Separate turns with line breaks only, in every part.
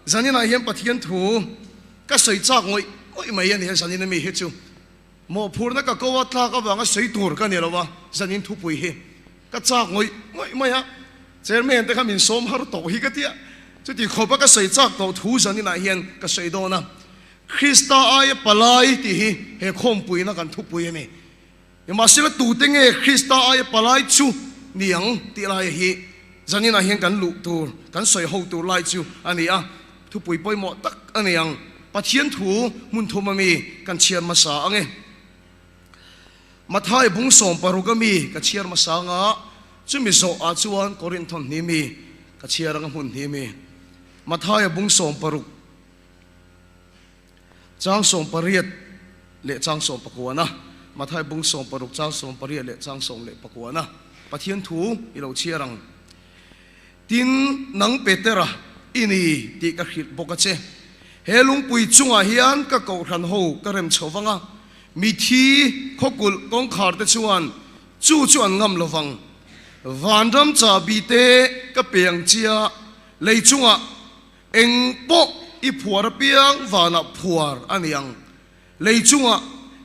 Zaninah hian Pathian thu ka sawi chak ngawih ngawih mai a ni he zanin ami hi chu. Mawhphurhna ka ko a tlak avanga sawi tur ka ni lo a, zanin thupui hi ka chak ngawih ngawih mai a. Chairman te kha min sawm har tawh hi ka tia, chuti khawpa ka sawi chak tawh thu zaninah hian ka sawi dawn a. Krista aia palai tih hi he khawmpuina kan thupui a ni. Nimahsela tute nge Krista aia palai chu ni ang tih laia hi zaninah hian kan luh tur, kan sawi ho tur lai chu a ni a, thupui pawimawh tak a ni ang. Pathian thu hmun thum ami kan chhiar hmasa ang e. Mathai bung 16 ami ka chhiar hmasa ang a, chumi zawh ah chuan Korinthon hnih mi ka chhiar ang a hmun hnih mi. Mathaia bung 16. Chang 18 leh chang 19, Mathai bung 16 chang 18 leh chang 19, Pathian thu i lo chhiar ang. Tin, nang Petera i ni tih ka hrilh bawk a che. He lungpui chungah hian ka kohhran ho ka rem chho vang a, mithi khawkulh kawngkhar te chuan chu chu an ngam lo vang. Vanram chahbi te ka pe ang chia, lei chungah Eng pawh i phuar apiang vanah phuar a ni ang, lei chungah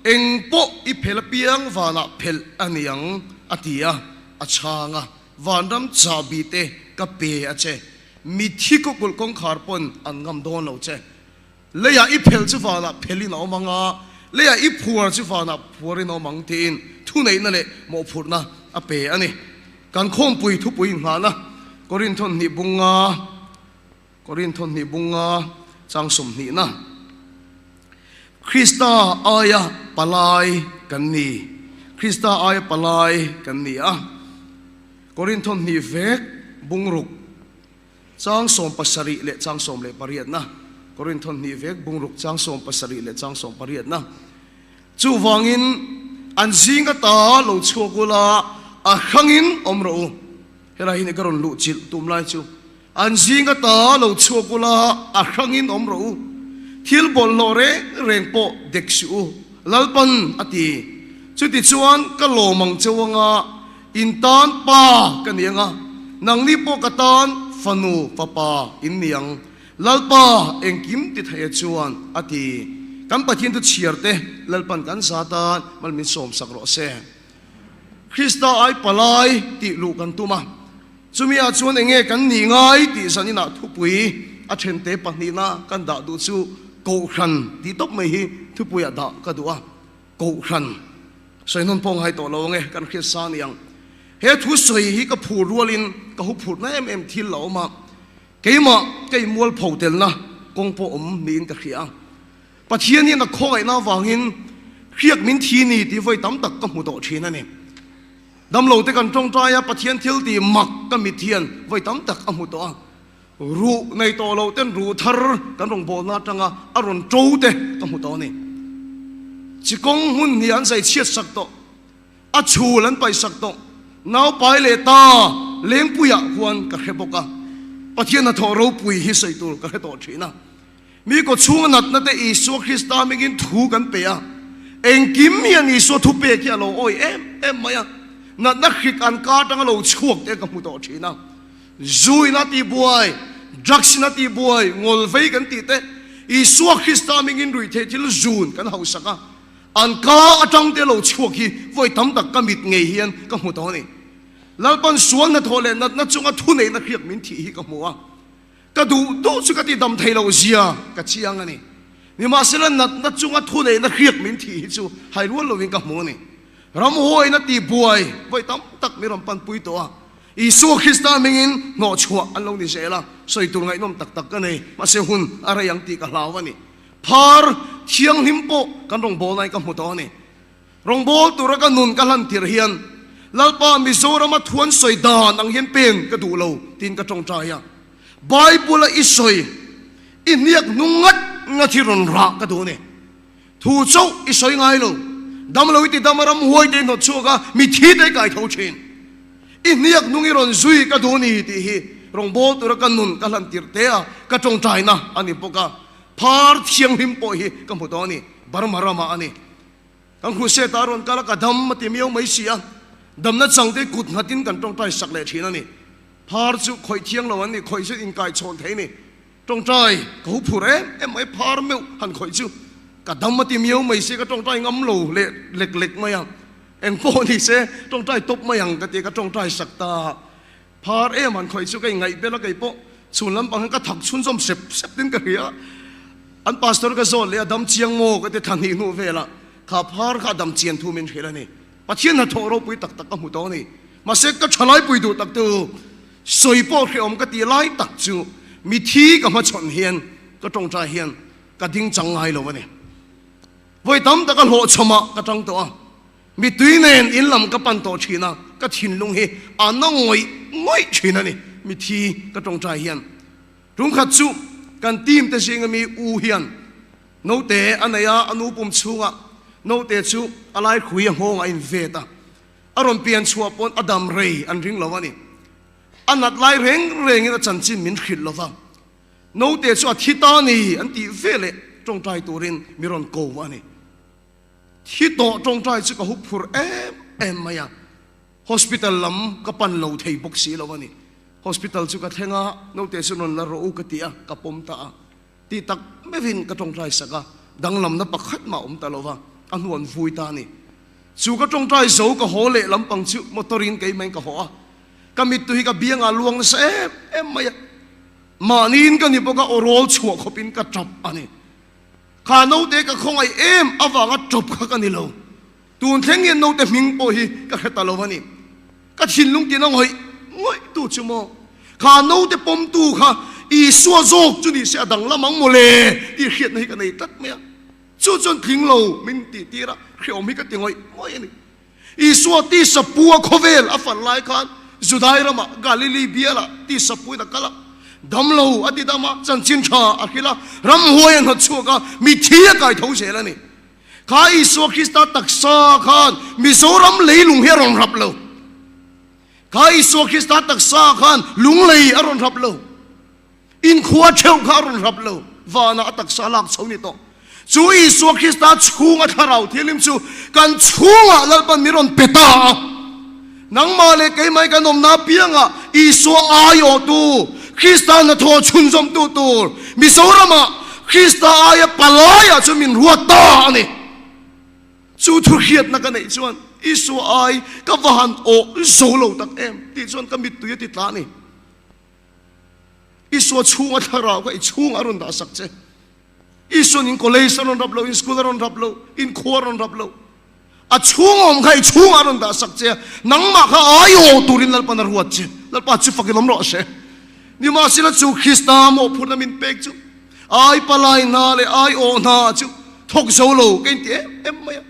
eng pawh i phelh apiang vanah phelh a ni ang, a ti a, a chhang a, Vanram chahbi te ka pe a che, mithi kawkulh kawngkhar pawn an ngam dawn lo che. Leiah i phelh chu vanah phelhin a awm ang a, leiah i phuar chu vanah phuarin a awm ang tiin thuneihna leh mawhphurhna a pe a ni. Kan khawmpui thupui inngahna Korinthon hnih bunga Korinthon hnih bunga chang sawmhnihna Krista aia palai kan ni Krista aia palai kan ni a Korinthon hnih vek bungruk Chang 70 leh chang 18na, Korinthon hnih vek bungruk chang 70 leh chang 18na. Chuvangin an zing ata lo chhuak ula, a hrangin awm rawh u. Helai hi ni ka rawn luh chilh tum lai chu. An zing ata lo chhuak ula, a hrangin awm rawh u. Thil bawlhhlawh reng reng pawh dek suh u, Lalpan a ti. Chutichuan ka lawm ang cheu anga, In tan pa ka ni anga, nangni pawh ka tan fanu fapa in ni ang, Lalpa engkim ti thei e chuan a ti. Kan Pathian thu chhiar te Lalpan kan za tan mal min sawm sak rawh se. Krista ai palai tih luh kan tum a, chumi ah chuan enge kan nih ngai tih zan inah thupui a thente pahnihna kan dah duh chu Kohhran tih tawp mai hi thupui ah dah ka duh a. Kohhran sawi hnawn pawh ngai tawh lo ange, kan hriat sa ni ang. He thu sawi hi ka phur rualin ka hu phurhna em em thil a awm a, keimah ka inmualpho telna kawng pawh awm niin ka hria a. Pathian hian a khawngaihna avangin hriak min thi ni tih vawi tam tak ka hmu tawh thin a ni. Damlo te kan tawngtai a, Pathian thil tih mak ka mit hian vawi tam tak a hmu tawh a. Ruh nei tawh loh ten ruh thar kan rawn bawlna atanga a rawn to te ka hmu tawh a ni. Chikawng hmun hnih an zai chhiat sak tawh, a chhul an paih sak tawh, naupai leh ta lengpuiah khuan ka hre bawk a, Pathian hnathawh ropui hi sawi tur ka hre tawh thin a. Mi kawchhunga natna te Isua Krista hmingin thu kan pe a, engkim hian Isua thupek hi a lo awi em em mai a, natna hrik an ka atanga lo chhuak te ka hmu tawh thin a. Zu in a ti buai, drugs in a ti buai, ngawl vei kan tih te, Isua Krista hmingin ruihtheih thil zun kan hausak a, an ka atang te lo chhuak hi vawi tam tak ka mit ngei hian ka hmu tawh a ni. Lalpan sual hnathawh leh natna chunga thuneihna hriak min thih hi ka hmu a, ka duh duh chu ka ti dam thei loh zia ka chiang a ni. Nimahsela natna chunga thuneihna hriak min thih hi chu hai rual lovin ka hmu a ni. Ramhuaiin a ti buai vawi tam tak min rawn panpui tawh a, Isua Krista hmingin hnawhchhuah an lo ni zel a, sawi tur ngaihnawm tak tak ka nei, mahse hun a rei ang tih ka hlau a ni. Phar thianghlim pawh kan rawngbawlna in ka hmu tawh a ni. Rawngbâwl tura ka nun ka hlan tirh hian, Lalpa, Mizorama thu an sawi dan ang hian pen ka duh lo, tiin ka tawngtai a. Bible-a i sawi, i hniak hnung ngat ngat hi rawn rah ka duh a ni. Thu chauh i sawi ngai lo. Dam lo i ti dam a, ramhuai te i hnawt chhuak a, mithi te i kai tho thin. I hniak hnung i rawn zui ka duh a ni tih hi rawngbâwl tura ka nun ka hlan tirh te a, ka tawngtaina a ni bawk a. Phar thianghlim pawh hi ka hmu tawh a ni, Burma ramah a ni. Kan Crusade a rawn kal a, ka dam a ti miau mai si a, damna changte kut nghatin kan tawngtai sak leh thin a ni. Phar chu khawih thiang lo an ni, khawih chu inkaichhawn thei a ni. Tawngtai ka hu phur em em mai, phar meuh han khawih chu ka dam a ti miau mai sia ka tawngtai ngam lo leh lek lek mai a, eng pawh ni se tawngtai tawp mai ang ka ti a ka tawngtai sak ta. Phar em han khawih chu ka ingaih bel a kei pawh chhun lampang hian ka thak chhunzawm sep sep tin ka hria a, an pastor ka zawt leh a dam chiang maw ka ti thla hnih hnuh velah kha phar kha a dam chian thu min hrilh a ni. Pathian hnathawh ropui tak tak ka hmu tawh a ni. Mahse ka thalai pui duh tak tu sawi pawh hrehawm ka tih lai tak chu mithi ka hmachhawn hian ka tawngtai hian ka ding chang ngai lo a ni. Vawi tam tak a hlawhchhawmah ka tang tawh a, mitui nen in lam ka pan tawh thin a, ka thinlung hi a na ngawih ngawih thin a ni mithi ka tawngtai hian. Tumkhat chu kan team te zinga mi u hian Note a nei a, a nu pum chhungah note chu a lai khui a nghawng a invet a, a rawn pian chhuah pawn a dam rei an ring lo a ni. A nat lai reng rengin a chanchin min hrilh lo va, note chu a thi ta ni an tih veleh tawngtai turin mi rawn ko a ni. Thi tawh tawngtai chu ka hup phur em em mai a, hospital lam ka pan lo thei bawk si lo a ni. Hospital chu ka thleng a, note chu rawn la rawh u ka ti a, ka pawm ta a. Tih tak meuhin ka tawngtai sak a, danglamna pakhat mah awm ta lo va, a hnu an vui ta a ni. Chu ka tawngtai zo ka haw leh lampang chu motor in keimah in ka haw a, ka mittu hi ka biangah luang nasa em em mai a, mahniin ka ni bawk a, aw rawl chhuah khawpin ka tap a ni. Kha naute ka khawngaih em avanga tap kha ka ni lo. Tun thleng hian naute hming pawh hi ka hre ta lo a ni. Ka thinlung tina ngawih ngawih tu chu maw? Kha naute pawmtu kha Isua zawk chu ni se a dang lam ang maw le tih hriatna hi ka nei tlat mai a. Chu chuan tling lo min tih tir a, hreawm hi ka ti ngawih ngawih a ni. Isua tisa pu a khawvel a fan lai khan Judai ramah Galili bialah tisa puin a kal a, dam lo a ti dam a, chanchin tha a hrilh a, ramhuai a hnawt chhuak a, mithi a kai tho zel a ni. Kha Isua Krista taksa khan Mizoram leilung hi a rawn rap lo. Kha Isua Krista taksa khan lunglei a rawn rap lo. Inkhua theuh kha a rawn rap lo. Vanah a taksa lak chho ni tawh. Chu Isua Krista chhunga thlarau thianghlim chu kan chhungah Lalpan min rawn pe ta a. Nangmah leh keimah kan awmna apiangah Isua aiawhtu, Krista hnathawh chhunzawmtu tur Mizoramah Krista aia palaiah chu min ruat ta a ni. Chu thuhriatna ka neih chuan Isua ai ka va han awh zo lo tak em tih chuan ka mittui a ti tla a ni. Isua chhunga thlarau kha i chhungah a rawn dah sak che. Isuan in college a rawn rap lo, in school a rawn rap lo, in khua a rawn rap lo. A chhung awm kha i chhungah a rawn dah sak che a, nangmah kha aiawh turin Lalpan a ruat che. Lalpa chu fakin awm rawh se. Nimahsela chu Krista mawhphurhna min pek chu ai palai hna leh ai awh hna chu thawk zo lo ka inti em em mai a.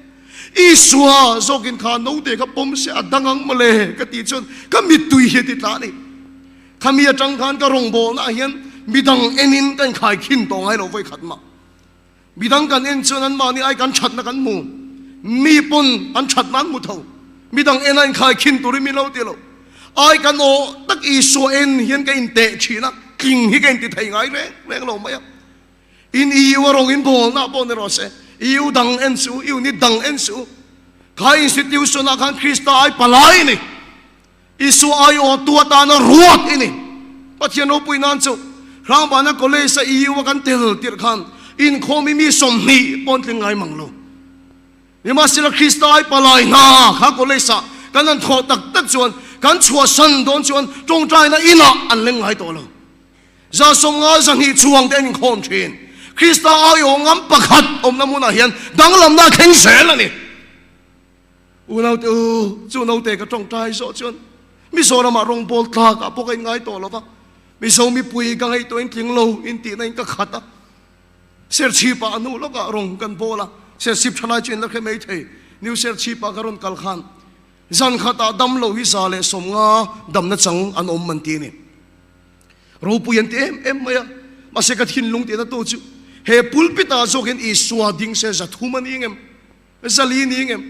Isua zawkin kha naute kha pawm se a dang ang mawle ka tih chuan ka mittui hi a ti tla a ni. Khami atang khan ka rawngbawlnaah hian midang enin ka inkhai khin tawh ngai lo vawi khat mah. Midang kan en chuan anmahni ai kan thatna kan hmu. Mi pawn an thatna an hmu tho. Midang en a inkhai khin turin min lo ti lo. Ai kan aw tak Isua en hian ka inteh thin a, tling hi ka inti thei ngai reng reng lo mai a. In EU a rawng inbawlna pawh ni rawh se, EU dang en suh u, unit dang en suh u. Kha institution ah khan Krista ai palai a ni. Isua aiawhtu atana ruat i ni. Pathian ropui nan chu Hrangbana College a EU a kan tel tirh khan inkhawm i mi 20 pawn tling ngai mang lo. Nimahsela Krista ai palai hna kha college ah kan han thawh tak tak chuan kan chhuahsan dawn chuan tawngtaina inah an leng ngai tawh lo. 50 200 chuang te an inkhawm thin. Krista aiawh ngam pakhat awmna hmunah hian danglamna a thleng zel a ni. Unaute u, chu naute ka tawngtai zawh chuan Mizoramah rawngbawl tlakah pawh ka inngai tawh lo va, Mizo mipui ka ngaihtuah in tling lo intihna in ka khat a. Serchhipah a hnu lawkah rawng kan bawl a, Serchhip thalai chu in la hre mai thei. New Serchhipah ka rawn kal khan zan khatah dam lo hi 150 damna chang an awm an ti a ni. Ropui an ti em em mai a, mahse ka thinlung tihna tu chu he pulpit-ah zawk hian Isua ding se 300 a ni ngem? Zali ni ngem?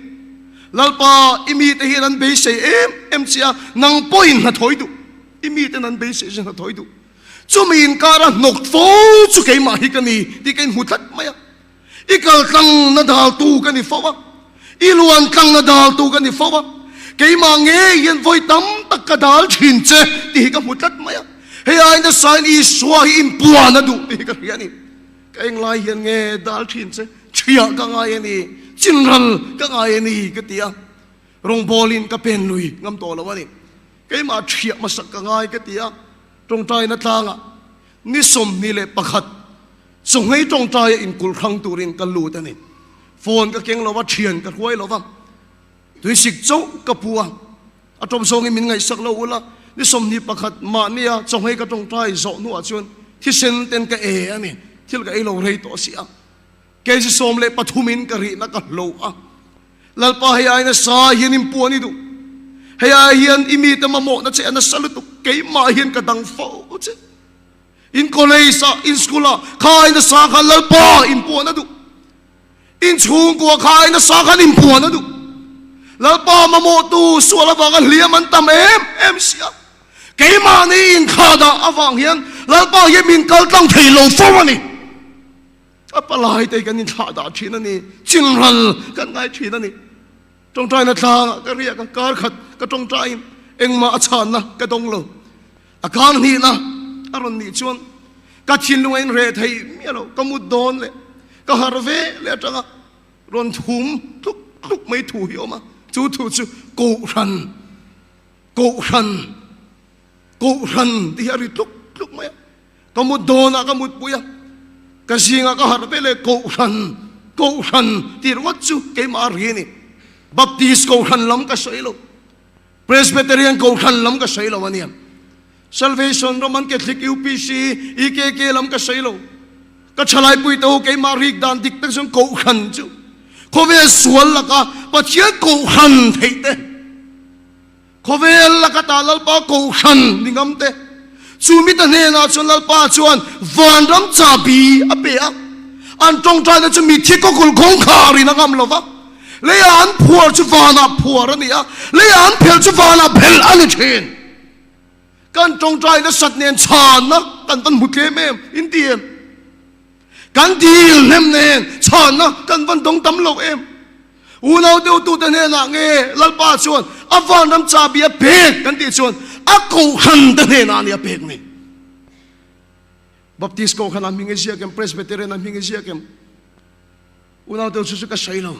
Lalpa, i mite hian an beisei em em che a, nang pawhin hnathawi duh. I miten an beisei che hnathawi duh. Chumi inkara hnawk fo chu keimah hi ka ni tih ka inhmu tlat mai a. I kal tlangna daltu ka ni fo a, i luan tlangna daltu ka ni fo a, keimah ngei hian vawi tam tak ka dal thin che tih hi ka hmu tlat mai a. Hei ai nasa in Isua hi inpuan a duh tih hi ka hria a ni. Ka englai hian nge dal thin che, chhiah ka ngai a ni, chinral ka ngai a ni ka ti a. Rawngbawlin ka pen lui ngam tawh lo a ni. Keimah chhiah hmasak ka ngai ka ti a. Tawngtaina tlangah ni 21 chawngei tawngtaia inkulh hrang turin ka lut a ni. Phone ka keng lo va, thian ka hruai lo va, tuisik chauh ka pu a. A tawp zawngin min ngaihsak lo ula, ni 21 mahnia chawngei ka tawngtai zawh hnuah chuan thisen ten ka e a ni. Thil ka ei lo rei tawh si a. Kg 13 in ka rihna ka hlo a. Lalpa hei ai nasa hian in puan i duh. Hei ai hian i mite mamawhna che a nasa lutuk. Keimah hian ka dang fo che. In college ah, in school ah kha ai nasa khan Lalpa in puan a duh. In chhungkua kha ai nasa khan in puan a duh. Lalpa mamawhtu sual avanga hliam an tam em em si a. Keimahni inthlah dah avang hian Lalpa hian min kal tlang thei lo fo a ni. A palai te kan inthlah dah thin a ni, chinral kan ngai thin a ni. Tawngtaina tlangah ka riak a, kar khat ka tawngtaiin engmah a chhanna ka dawng lo. A kar hnihna a rawn nih chuan ka thinlung a inreh thei miah lo, ka mut dawn leh ka harh ve leh atanga rawn thum tluk tluk mai thu hi a awm a, chu thu chu Kohhran, Kohhran, Kohhran tih hi a ri tluk tluk mai a. Ka mut dawnah ka mutpui a, ka zingah ka harh ve leh Kohhran, Kohhran tih ringawt chu keimah a ri a ni. Baptist Kohhran lam ka sawi lo, Presbyterian Kohhran lam ka sawi lo a nia. Salvation, Roman Catholic, UPC, EKK lam ka sawi lo. Ka thalaipui te ho keimah rik dan dik tak chuan Kohhran chu khawvel sual laka Pathian Kohhran theih te, Khawvel laka ta Lalpa Kohhran ni ngam te, chu mita hnenah chuan Lalpa chuan vanram chabi a pe a. An tawngtaina chu mitthi kawkulh kawngkhar in a ngam lo va, leiah an phuar chu vanah phuar a ni a, leiah an phelh chu vanah phelh a ni thin. Kan tawngtaina sat nen chhanna kan van hmu tlem em in ti em? Kan dil hnem nen chhanna kan van dawng tam lo em? Unau deuhtute hnenah nge Lalpa chuan a vanram chabi a pek kan tih chuan a kohhran te hnenah a ni a pek ni. Baptist kohhran ah hming i ziak em? Presbyterian ah hming i ziak em? Unau deuh chu chu ka sawi lo.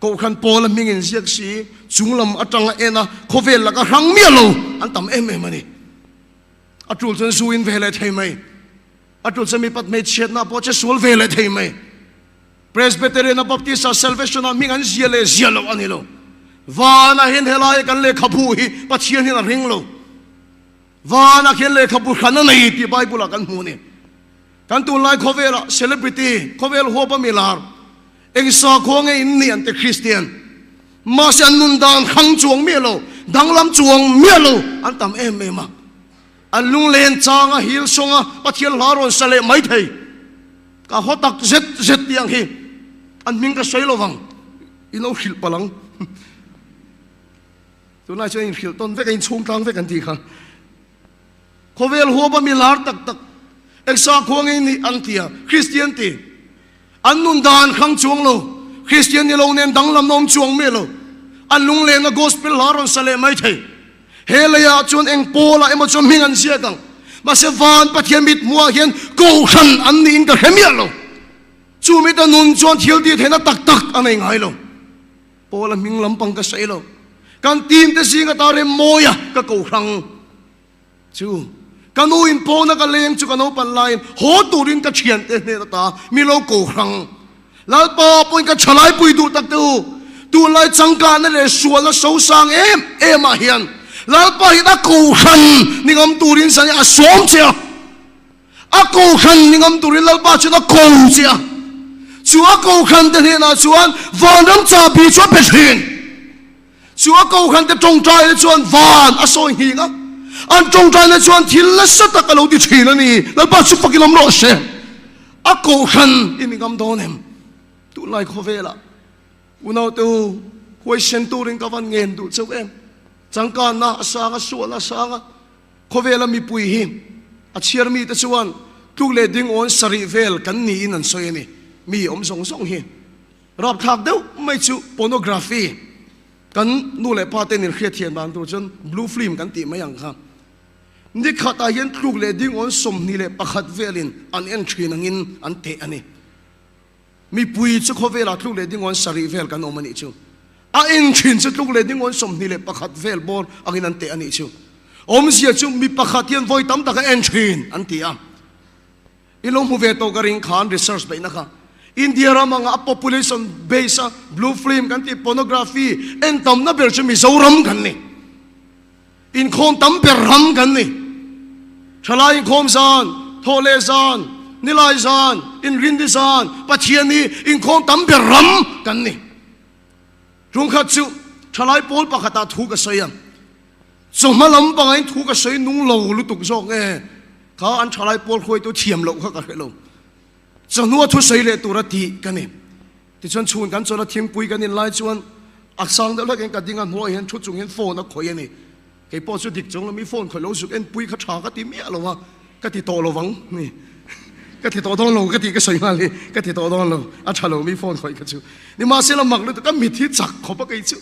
Kohhran pawl a hming in ziak si, chunglam atanga en a khawvel laka hrang miah lo an tam em em a ni. A tul chuan zu in ve leh thei mai. A tul chuan mipat hmeichhiatna pawh che sual ve leh thei mai. Presbyterian a Baptist a Salvation a hming an zia leh zia loh a ni lo. Vanah hian helaia kan lehkhabu hi Pathian hian a ring lo. Vanah khian lehkhabu hran a nei tih Bible ah kan hmu a ni. Kan tunlai khawvelah celebrity, khawvel huapa mi lar, eng sakhua nge in nih an ti Kristian. Mahse an nun dan hrang chuang miah lo, danglam chuang miah lo an tam em em a. An lunglen chang a hil sawng a, Pathian hla rawn sa leh mai thei. Ka haw tak zet zet tih ang hi an hming ka sawi lo vang, i lo hrilh palh ang. Tunlai chuan inhrilh tawn vek a, inchhung tlang vek an tih kha. Khawvel huapa mi lar tak tak, eng sakhua nge nih an ti a, Kristian ti. An nun dan hrang chuang lo, Kristian ni lo nen danglam awm chuang miah lo. An lunglenna Gospel hla rawn sa leh mai thei. He leiah chuan eng pawlah emaw chuan hming an ziak ang. Mahse van Pathian mit hmuhah hian kohhran an niin ka hre miah lo. Chu mita nun chuan thil tih theihna tak tak a nei ngai lo. Pawla hming lampang ka sawi lo. Kan team te zinga ta rem mawia ka kohrang. Chu ka nu in pawna ka leng chu ka naupan laiin haw turin ka thiante hnen ata mi lo ko hrang. Lalpa pawhin ka thalaipui duh tak te u, tunlai changkahna leh sualna sosang em em ah hian Lalpa hian a kohhran ni ngam turin zan hi a sawm che a. A kohhran ni ngam turin Lalpa chuan a ko che a. Chu a kohhran te hnenah chuan vanram chabi chu a pe thin. Chu a kohhrante tawngtaina chuan van a sawi nghing a, an tawngtaina chuan thil nasa tak a lo ti thin a ni. Lalpa chu fakin awm rawh se. A kohhran i ni ngam dawn em? Tunlai khawvelah unaute u, huaisen turin ka van ngen duh chauh em? Changkanna a sang a, sualna a sang a, khawvela mipui hi a chhiar mite chuan tluk leh ding awn sarih vel kan niin an sawi a ni. Mi awm zawng zawng hi. Rapthlak deuh mai chu pornography kan nu leh pa ten in hriat thiam dan tur chuan blue film kan tih mai ang kha. Ni khatah hian tluk leh ding awn 21 velin an en thin angin an teh a ni. Mipui chu khawvelah tluk leh ding awn sarih vel kan awm a nih chu. A en thin chu tluk leh ding awn 21 vel bawr angin an teh a nih chu. Awmzia chu mi pakhat hian vawi tam tak a en thin an ti a. I lo hmu ve tawh ka ring khan research beihna kha India ram anga a population base a blue film kan tih pornography en tamna ber chu Mizoram kan ni. Inkhawm tam ber ram kan ni. Thalai inkhawm zan, thawhleh zan, nilai zan, inrindi zan, Pathian hi inkhawm tam ber ram kan ni. Tungkhat chu thalai pawl pakhatah thu ka sawi a. Chawhma lam pangain thu ka sawi nung lo lutuk zawk nge kha an thalai pawl hruaitu thiam loh kha ka hre lo. Chawhnua thu sawi leh tura tih ka ni. Tichuan chhun kan chawlh a thingpui kan in lai chuan a sang deuh hlek in ka ding a hnuaiah hian thu chung hian phone a khawih a ni. Kei pawh chu dik chung lo mi phone khawih lo zuk en pui kha tha ka ti miah lo a, ka ti tawh lo vang ni. Ka ti tawh dawn lo ka tih ka sawi nghal hi ka ti tawh dawn lo a tha lo mi phone khawih kha chu. Nimahsela mak lutuk ka mit hi chak khawp a kei chu.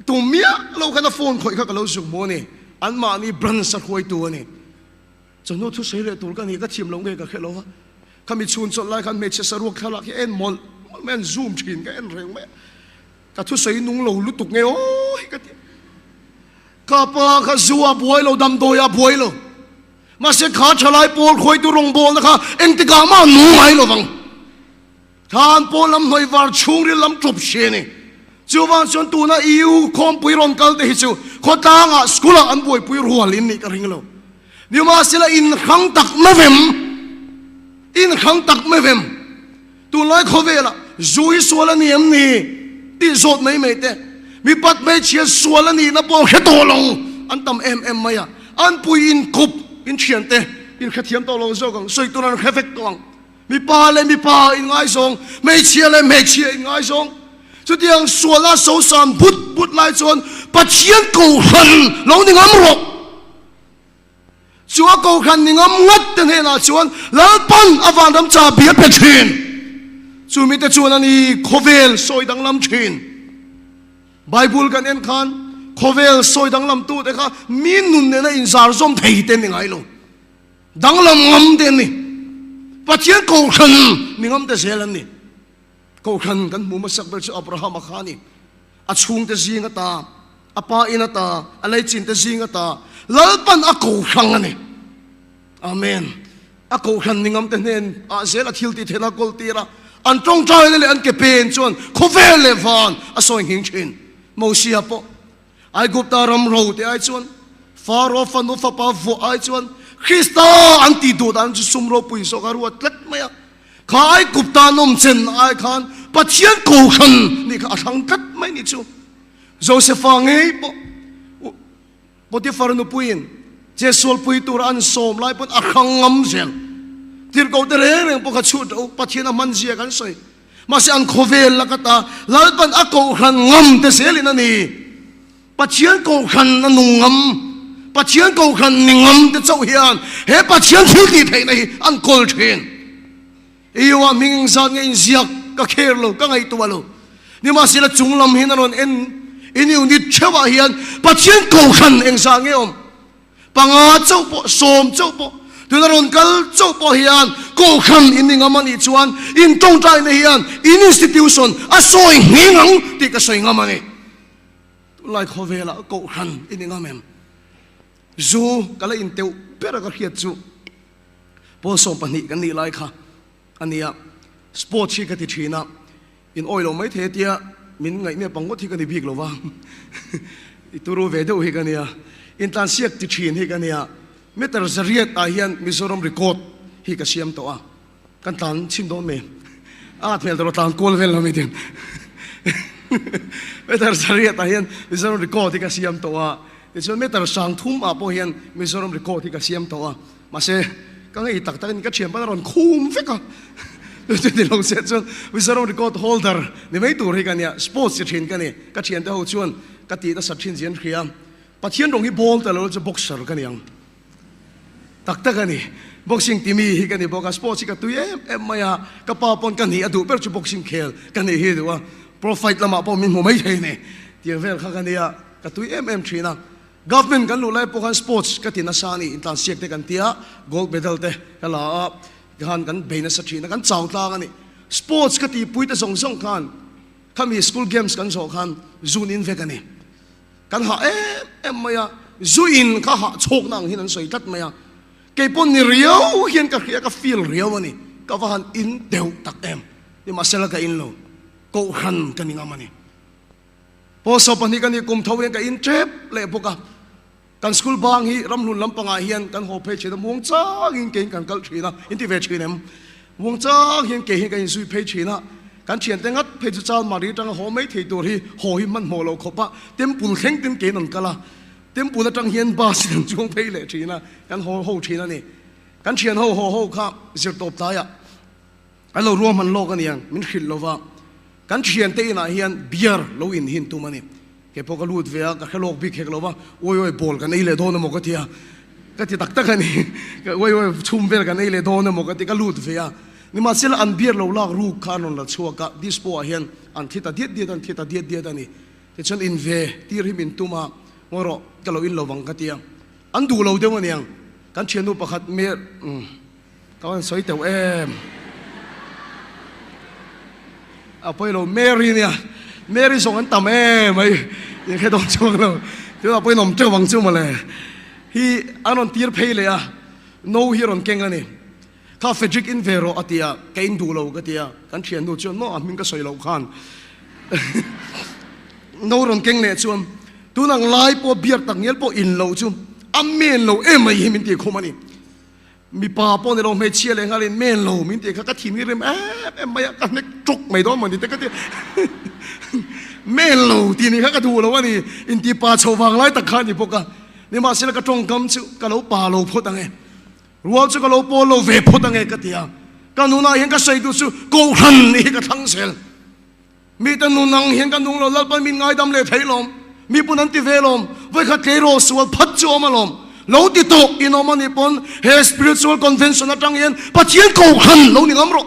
Tum miah lo khan a phone khawih kha ka lo zuk maw ni. Anmahni branch a hruaitu a ni. Chawhnu thusawi leh tur ka ni, ka thiam lo nge ka hre lo va. Khami chhun chawlh lai khan hmeichhe saruak thlalak hi a en mawlh mawlh mai a, an zoom thin ka en reng mai a. Ka thusawi nung lo lutuk nge aw hi ka ti. Ka pa kha zu a buai lo, damdawi a buai lo. Mahse kha thalai pawl khuaitu rawngbawlna kha engtikah mah a nung ngai lo vang. Than pawl lam hnawih var chhungril lam tawp hri a ni. Chuvang chuan tuna EU khawmpui rawn kal te hi chu khawtlangah school ah an buaipui rual in nih ka ring lo. Nimahsela inhrang tak mevem, inhrang tak mevem tunlai khawvelah zu hi sual a ni em ni tih zawt mai mai te, mipat hmeichhia sual a nihna pawh hre tawh lo an tam em em mai a, an pui inkup inthian te inhrethiam tawh lo zawk ang, sawi tur an hre vek tawh ang. Mipa leh mipa inngaizawng, hmeichhia leh hmeichhia inngaizawng. Chutiang suala sosan but but lai chuan Pathian kohhran lo ni ngam rawh. Chu a kohhran ni ngam ngat te hnenah chuan Lalpan a vanram chabi a pe thin. Chu mite chuan a ni khawvel sawi danglam thin. Bible kan en khan khawvel sawi danglam tute kha mi nun nena inzar zawm thei te ni ngai lo. Danglam ngam te an ni. Pathian kohhran mi ngam te zel an ni. Kohhran kan hmu hmasak ber chu Abrahama kha a ni. A chhungte zing ata, a pa in ata, a leichin te zing ata, Lalpan a kohhrang a ni. Amen. A kohhran mi ngam te hnen ah zel a thil tih theihna a kawl tir a. An tawngtaina leh an ke pen chuan khawvel leh van a sawi nghing thin. Mosia pawh Aigupta ram ro te ai chuan, Faro fanu fapa vuah ai chuan Krista an tih duh dan chu sum ropui zawk a ruat tlat mai a. Kha Aigupta nawm chen ai khan Pathian kohhran nih kha a thlang tlat mai ni chu. Josefa ngei pawh Potifar nupuiin Jesualpui tura an sawm lai pawn a hrang ngam zel. Tirhkoh te reng reng pawh kha chhut rawh u, Pathian a hman zia kan sawi. Mahse an khawvel lak ata Lalpan a kohhran ngam te zelin a ni. Pathian kohhran a nung ngam, Pathian kohhran ni ngam te chauh hian he Pathian thil tih theihna hi an kawl thin. Iowa hming engzat nge inziak ka kher lo, ka ngaihtuah lo. Nimahsela chung lam hian a rawn en in unit theuhah hian Pathian kohhran engzat nge awm? Panga chauh pawh, sawm chauh pawh, tuna rawn kal chauh pawh hian kohhran in ni ngam a nih chuan in tawngtaina hian in institution a sawi nghing ang tih ka sawi ngam a ni. Tunlai khawvelah kohhran i ni ngam em? Zu ka la inteuh ber a ka hriat chu pawl 12 kan nih lai kha a nia. Sports hi ka ti thin a, In awi lo mai thei a tia min ngaih nep ang ngawt hi ka ni bik lo va, i turu ve deuh hi ka nia, intlansiak ti thin hi ka nia, meter zariat ah hian Mizoram record hi ka siam tawh a, kan tlan chhin dawn mai, a at hmel tawh lo tlan kual vel lo mai tin, meter zariat ah hian Mizoram record hi ka siam tawh a, tichuan meter 3000 ah pawh hian Mizoram record hi ka siam tawh a. Mahse, ka ngei tak takin ka thianpa a rawn khum vek a, chuti lo se chuan Mizoram record holder ni mai tur hi ka nia, sports chi thin ka ni, ka thiante ho chuan ka tih nasa thin zia an hria, Pathian rawng hi ball ta lo chu boxer ka ni ang tak tak a ni, boxing ti mi hi ka ni bawk a, sports hi ka tui em em mai a, ka pa pawn ka nih a duh ber chu boxing khel ka nih hi duh a, pro fight lamah pawh min hmu mai thei a ni, tiang vel kha ka nia, ka tui em em thin a. Government kan luh lai pawh khan sports ka ti nasa a ni, intlansiak te kan tia, gold medal te ka la a, tikhan kan bei nasa thin a, kan chau tlang a ni. Sports ka tihpui te zawng zawng khan khami school games kan zawh khan zun in vek a ni. Kan hah em em mai a, zu in kha hah chhawkna ang hian an sawi tlat mai a, kei pawh ni riau hian ka hria, ka feel riau a ni, ka va han in deuh tak em, nimahsela ka in lo, kohhran ka ni ngam a ni. Pawlsawm pahnih ka nih kum tho hian ka in tep leh bawk a, kan school bang hi ramhlun lampangah hian kan haw phei thin a, muang changin keiin kan kal thin a, in ti ve thin em? Muang chang hian kei hi ka inzui phei thin a, kan thiante ngat phei chu Chalmari atanga haw mai thei tur hi haw hi hmanhmawh lo khawp a, temple thleng tin keiin an kal a, temple atang hian bus in an chuang phei leh thin a, kan haw ho thin a ni. Kan thian ho haw ho kha zirtawp tlaiah An lo ruahman lawk a niang, min hrilh lo va, kan thiante inah hian beer lo in hin tum a ni. Kei pawh ka lut ve a, ka hre lawk bik hek lo va, uai uai ball kan ei leh dawn emaw ka ti a, ka ti tak tak a ni, uai uai chhum vel kan ei leh dawn emaw ka ti, ka lut ve a. Nimahsela an beer lo lak ruk kha an rawn la chhuak a, dispo ah hian an thi ta diat diat a, an thi ta diat diat a ni. Tichuan in ve tir hi min tum a, ngawi rawh, ka lo in lo vang ka ti a, an duh lo deuh a niang, kan thiannu pakhat me. Ka rawn sawi teuh em? A pawi lo Mary nia, Mary zawng an tam em mai in hre dawn chuang lo, tunah pawhin awm teuh ang chu mawle. Hi an rawn tir phei leh a, no hi a rawn keng a ni. Kha Frederick in ve rawh a ti a, ka in duh lo ka ti a, kan thiannu chuan maw a hming ka sawi loh khan no rawn keng leh chuan tunang lai pawh beer tak ngial pawh in loh chu a men lo em mai hi min tih khum a ni. Mipa pawh ni lo hmeichhia leh nghalin men lo min tih kha ka thin hi rem em em mai a, ka hnek ṭawk mai dawn mawni te ka ti. Men lo tih ni kha ka duh lo a ni, inti pa chho vang lai tak kha a ni bawk a. Nimahsela ka ṭawngkam chu ka lo pa lo phawt ang e, rual chu ka lo pawl lo ve phawt ang e ka ti a. Ka nunah hian ka sawi duh chu Kohhran hi ka thlang zel. Mite nun ang hian ka nung lo, Lalpan min ngaidam leh thei lawm, mi pun an ti ve lawm, vawikhat tleirawl sual phat chu awm alawm, lo ti tawh in awm a nih pawn he spiritual convention atang hian Pathian kohhran lo ni ngam rawh.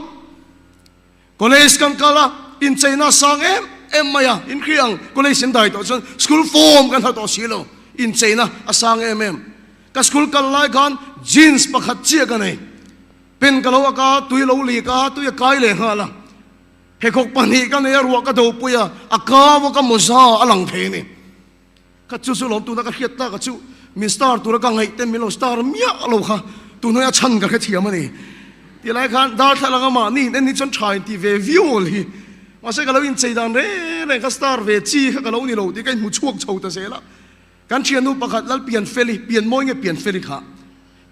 College kan kal a, incheina a sang em em mai a, in hria ang college in dai tawh chuan school form kan ha tawh si lo, incheina a sang em em. Ka school kal lai khan jeans pakhat chiah ka nei, pen ka lo ak a, tui lo lik a, tui a kai leh nghal a. Pheikhawk pahnih ka nei a, ruah ka dopui a, a kau a ka mawza a lang thei a ni. Ka chu chu lawm tuna ka hriat tak a chu min star tura ka ngaih ten min lo star miah lo kha tunhnuai a chhan ka hrethiam a ni. Tih lai khan darthlalang a mahni in en hi chuan tha in ti ve viau awl hi. Mahse ka lo inchei dan reng reng kha star ve chi kha ka lo ni lo tih ka inhmu chhuak chho ta zel a. Kan thiannu pakhat Lalpianfeli, Pianmawi nge Pianfeli kha?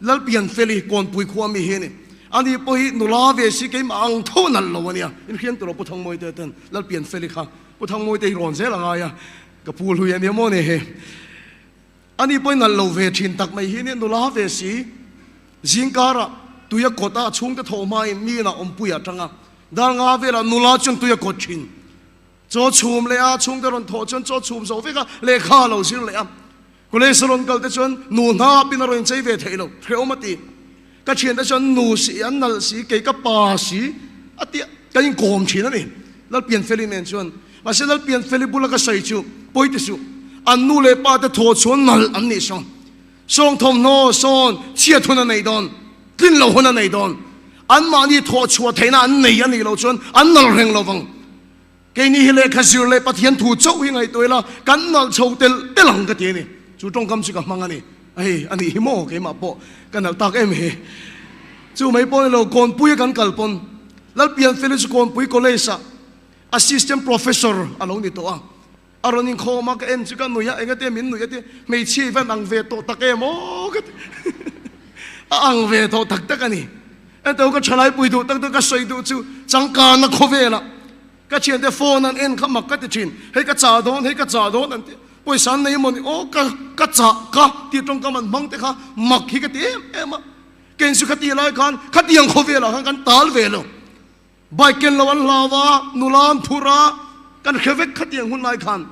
Lalpianfeli, Kawnpui khua mi hi a ni. Ani pawh hi nula ve si keimah ang tho nalh lo a nia. In hriam tur aw Pu Thangmawite ten Lalpianfeli kha Pu Thangmawite hi rawn zel a ngai a, ka pu hlui a nia maw ni he. Ani pawh hi nalh lo ve thin tak mai hi a nia, nula ve si. Zingkarah tui a kawt a, a chhungte thawh hmain mi inah awmpui a tang a, dar nga velah nula chuan tui a kawt thin. Chaw chhum leh a, chhungte rawn thawh chuan chaw chhum zo vek a, lehkha a lo zir leh a. College a rawn kal te chuan nu hna pin a rawn inchei ve theih lo, hrehawm a ti. Ka thiante chuan nu si, an nalh si, kei ka pa si a ti a, kan inkawm thin a ni Lalpianfeli nen chuan. Mahse Lalpianfeli bula ka sawi chu pawi ti suh, an nu leh pa te thaw chuan nalh an nih sawn. Sawng thawmhnaw sawn chhiat hun a nei dawn, tlin lo hun a nei dawn. Anmahni thawh chhuah theihna an nei a nih loh chuan an nalh reng lo vang. Keini hi lehkha zir leh Pathian thu chauh hi ngaihtuah ila kan nalh chho tel tel ang ka ti a ni. Chu tawngkam chu ka hmang a ni. Hei a nih hi maw keimah pawh ka nalh tak em hi. Chu mai pawh ni lo Kawnpuia kan kal pawn Lalpian Felix Kawnpui College ah Assistant Professor a lo ni tawh a. A rawn inkhawm a ka en chu ka nui a, engate min nuih a ti, hmeichhia i van ang ve tawh tak em aw ka ti, a ang ve tawh tak tak a ni. Ento ka thalai pui duh tak tak ka sawi duh chu changkanna khawvelah ka thiante phone an en kha mak ka ti thin, hei ka chah dawn, hei ka chah dawn an ti, pawisa an nei emaw ni aw ka ka chah ka tih tawngkam an hmang te kha mak hi ka ti em em a, kei chu khati lai khan khatiang khawvelah khan kan tal ve lo. Bike ken lo an hlau a, nula an phur a, kan hre vek khatiang hun lai khan.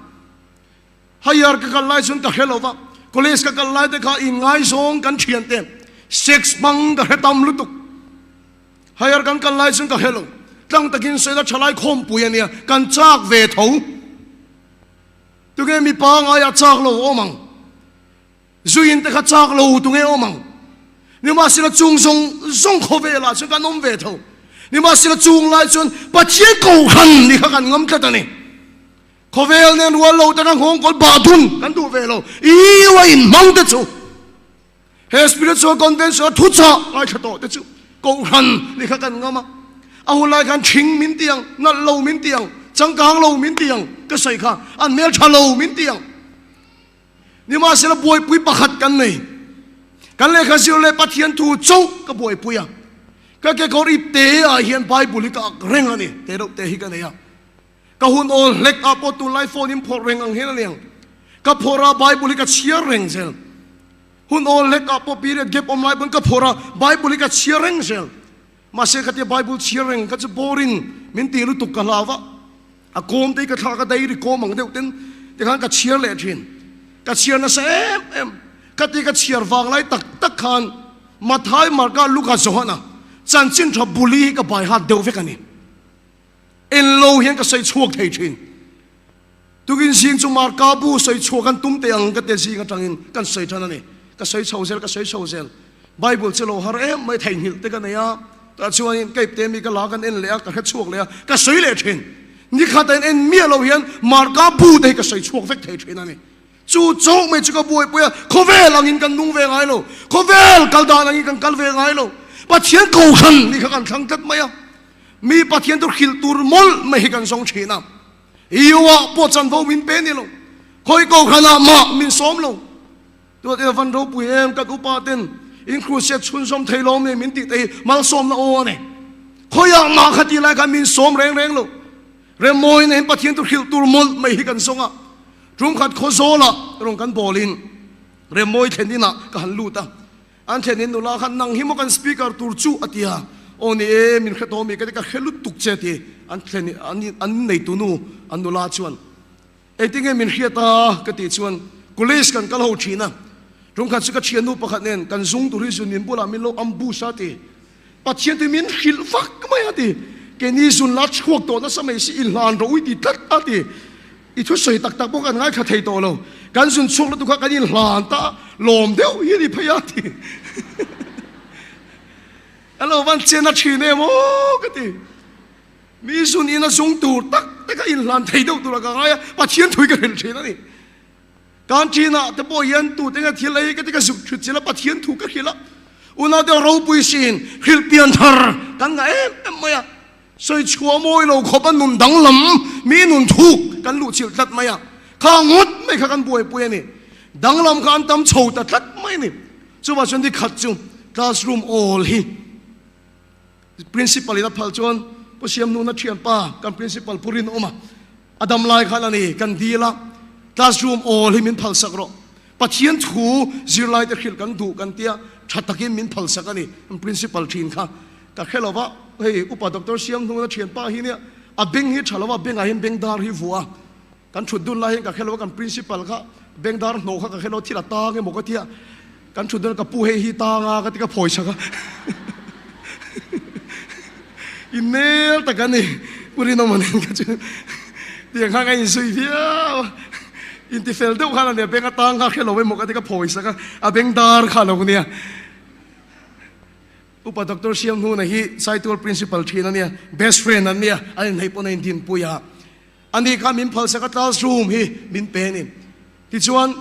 Higher ka kal lai chuan ka hre lo va, college ka kal lai te kha inngaizawng kan thian te sex hmang ka hre tam lutuk. Higher kan kal lai chuan ka hre lo, tlang takin sawi la thalai khawmpui a nia, kan chak ve tho. Tunge mipa ngaia chak lo awm ang? Zuin te kha chak lo tu nge awm ang? Nimahsela chung zawng zawng khawvelah chuan kan awm ve tho. Nimahsela chung lai chuan Pathian kohhran ni kha kan ngam tlat a ni. Khawvel nen rual lo taka nghawngkawl bah dun kan duh ve lo. Iua inhmang te chu he Spiritual Convention a thuchah ngaithla tawh te chu kohhran ni kha kan ngam a. A hun lai khan thing min ti ang, nalh lo min ti ang, changkang lo min ti ang ka sawi kha, an hmeltha lo min ti ang. Nimahsela buaipui pakhat kan nei. Kan lehkha zir leh Pathian thu chauh ka buaipui a. Ka kekawr ip te ah hian Bible hi ka ak reng a ni. Te deuh te hi ka nei a. Ka hun awl hlek ah pawh tunlai phone in phawrh reng ang hian a ni ang. Ka phawrh a Bible hi ka chhiar reng zel. Hun awl hlek ah pawh period gap awm lai pawn ka phawrh a Bible hi ka chhiar reng zel. Mahse khatia Bible chhiar reng kha chu boring min ti lutuk ka hlau va. A kawm te hi ka thla ka dairy kawm ang deuh ten tikhan ka chhiar leh thin. Ka chhiar nasa em em. Khati ka chhiar vang lai tak tak khan Mathai, Marka, Luka, Johana chanchin tha buli hi ka bai hat deuh vek a ni. En lo hian ka sawi chhuak thei thin. Tukin zing chu Marka bu sawi chhuak an tum teh ang ka te zing atangin kan sawi than a ni. Ka sawi chho zel, ka sawi chho zel. Bible chu lo har em mai theihnghilh te ka nei a, tah chuanin ka ipte mi ka la kan en leh a, ka hre chhuak leh a, ka sawi leh thin. Nikhat a in en miah lo hian Marka bu te hi ka sawi chhuak vek thei thin a ni. Chu chauh mai chu ka buaipui a, khawvel angin kan nung ve ngai lo, khawvel kal dan angin kan kal ve ngai lo. Pathian kohhran ni kha kan thlang tlat mai a, mi Pathian chu hrilh tur mawlh mai hi kan zawng thin a. Iuah pawh chanvo min pe ni lo, khawi kohhranah mah min sawm lo. Tuat ila van ropui em kan upa ten in crusade chhunzawm thei lo mai min tih te hi malsawmna aw a ni. Khawiah mah kha tih lai khan min sawm reng reng lo. Remmawi na hin Pathian chu hrilh tur mawlh mai hi kan zawng a. Tum khat Khawzawlah rawn kan bawlin Remmawi thlen inah ka han lut a. An thlen in nula khan nang hi maw kan speaker tur chu a ti a. Aw ni e min hre tawh mi ka ti ka hre lutuk che a ti. An thlen an neitu nu an nula chuan Engtinge min hriat a? ka tih chuan College kan kal ho thin a, tumkhat chu ka thiannu pakhat nen kan zung tur hi zun min bulah min lo ambush a ti. Pathian chu min hrilh vak mai a ti. Keini zun la chhuak tawh nasa mai si inhlan rawh ui ti tlat a ti. I thusawi tak tak pawh kan ngaithla thei tawh lo. Kan zun chhuak lutuk kha kan inhlan ta a, lawm deuh hi a ni phei a ti. A lo van chen a thin em aw ka ti. Mi zun in a zung tur tak tak a inhlan thei deuh tur a ka ngai a, Pathian thui ka hrilh thin a ni. Kan ṭinah te pawh hian tute nge thil ei ka ti ka zuk ṭhut chil a, Pathian thu ka hrilh a. Unau te ropui siin hrilh pian thar kan ngah em em mai a, sawi chhuah mawi lo khawp a nun danglam mi nun thuk kan luh chilh tlat mai a, kha ngawt mai kha kan buaipui a ni. Danglam kha an tam chho ta tlat mai a ni. Chuvah chuan nikhat chu classroom awl hi Principal in a phal chuan Pu Siamnuna thianpa kan principal Pu Rinawma a dam lai khan a ni kan dil a, classroom awl hi min phal sak rawh, Pathian thu zirlai te hrilh kan duh kan tia tha takin min phal sak a ni kan principal thin kha ka hre lo va, hei upa Doctor Siamnuna thianpa hi nia a beng hi tha lo va, bengah hian bengdar hi vuah a, kan thut dun lai hian ka hre lo va kan principal kha bengdar hnawh kha ka hre lo thil a tang emaw ka tia Kan thut dawn ka pu hei hi tang a ka ti ka phawi chak a i mel tak a ni pu Rinawma nen kha chu tiang khan ka inzui viau a inti fel deuh khan a nia beng atang kha hre lo emaw ka ti ka phawi chak a a beng dar kha lo nia Upa Doctor Siamhnuna hi Saitual Principal thin a nia best friend an nia an inhneih pawn a indinpui a ani kha min phalsak a classroom hi min pe a ni. Tichuan,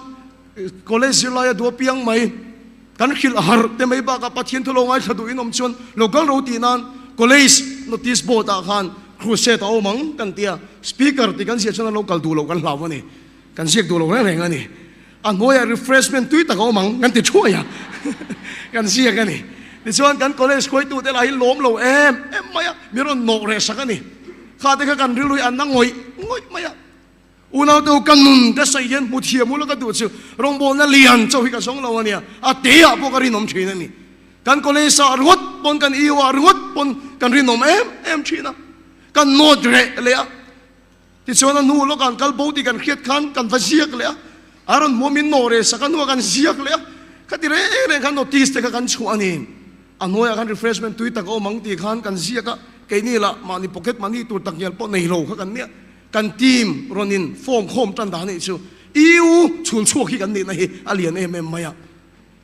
college zirlaia duh apiang mai kan hrilh harh te mai bakah Pathian thu lo ngaithla duhin awm chuan lo kal ro tih nan college notice board ah khan crusade a awm ang kan ti a, speaker tih kan ziah chuan an lo kal duh loh kan hlau a ni, kan ziak duh lo reng reng a ni. A hnuaiah refreshment tui tak a awm ang kan ti thuai a, kan ziak a ni. Tichuan kan college hruaitute lah hi lawm lo em em mai a, min rawn nawh reh sak a ni. Kha te kha kan rilru hi an na ngawih ngawih mai a. Unaute ka nun ka sawi hian hmu thiam ula ka duh chu rawngbawlna lian chauh hi ka zawng lo a nia, a teah pawh ka rinawm thin a ni. Kan college ah ringawt pawn kan EU ah ringawt pawn kan rinawm em em thin a, kan note reh leh a, tichuan a hnu lawkah an kal bo tih kan hriat khan kan va ziak leh a, a rawn hmuh min nawh reh sak a hnuah kan ziak leh a, khati reng reng khan notice te kha kan chhuah a ni. A hnuaiah khan refreshment tui tak a awm ang tih khan kan ziak a, keini lah mahni pocket money tur takngial pawh nei lo kha kan nia. Kan team rawn in form khawm tan dan anih chu. EU chhul chhuak hi kan nihna hi a lian em em mai a.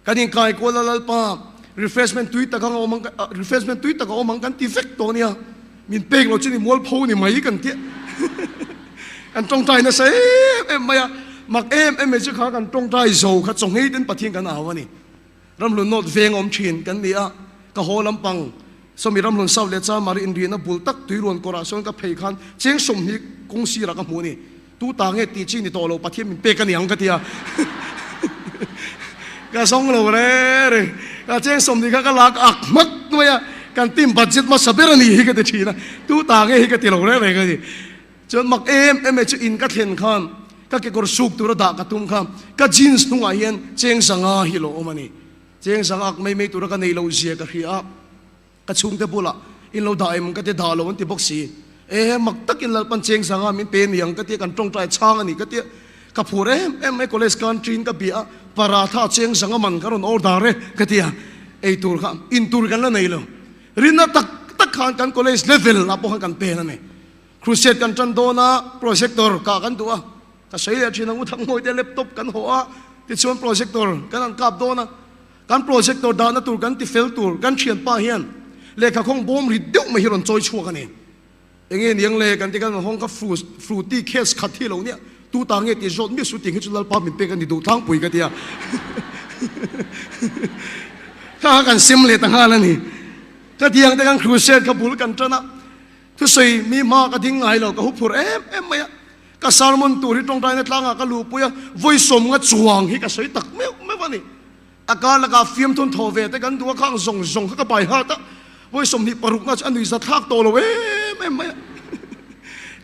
Kan inkai kual a Lalpa, refreshment tui tak ang a awm ang, refreshment tui tak a awm ang kan ti vek tawh nia. Min pek loh chu ni mualpho ni mai kan ti. Kan tawngtai nasa em em mai a, mak em em mai chu kha kan tawngtai zo kha chawnghei ten Pathian kan au a ni. Ramhlun North veng awm thin kan ni a, ka haw lampang sawmi Ramhlun South leh Chamari inrihna bul tak tuiruan kawrah sawn ka phei khan cheng 20 kawng sirah ka hmuh a ni. Tu ta nge tih chi ni tawh lo Pathian min pek a ni ang ka ti a. Ka zawng lo reng reng. Ka cheng 20 kha ka lak ak hmak mai a, kan team budget hmasa ber a ni hi ka ti thin a. Tu ta nge hi ka ti lo reng reng a ni. Chuan mak em em e chu in ka thlen khan ka kekawr suk tura dah ka tum kha ka jeans hnungah hian cheng 500 hi lo awm a ni. Cheng 500 ak mai mai tura ka nei loh zia ka hria a, ka chhungte bulah in lo dah em ka ti dah lo an ti bawk si. E mak takin Lalpan cheng 500 min pe ni ang ka tia kan tawngtai chhang a ni ka tia ka phur em em mai college canteen ka bia a paratha cheng 500 man ka rawn order e ka tia ei tur kha in tur kan la nei lo. Rinna tak tak khan kan college level ah pawh khan kan pen a ni. Crusade kan tan dawn a, projector kah kan duh a, ka sawi leh thin ang u Thangmawi te laptop kan hawh a, tichuan projector kan han kap dawn a, kan projector dahna tur kan ti fel tur kan thianpa hian lehkha khawng bawm rit deuh mai hi rawn chawi chhuak a ni. Enge niang le kan ti kan hawng kha fruity case khat hi lo nia, tu ta nge tih zawt miah su tih hi chu Lalpa min pek a ni duh tlangpui ka ti a, kha kha kan sem leh ta nghal a ni. Ka tiang te kan crusade kha bul kan tan a. Thusawi mi hma ka ding ngai lo, ka hu phur em em mai a. Ka sermon tur hi tawngtaina tlangah ka luhpui a, vawi 50 chuang hi ka sawi tak meuh meuh a ni. A kar lakah fiamthun thaw ve te kan duh a, khang zawng zawng kha ka bai hat a, vawi 26 na chu a nuihza thlak tawh lo em em mai a.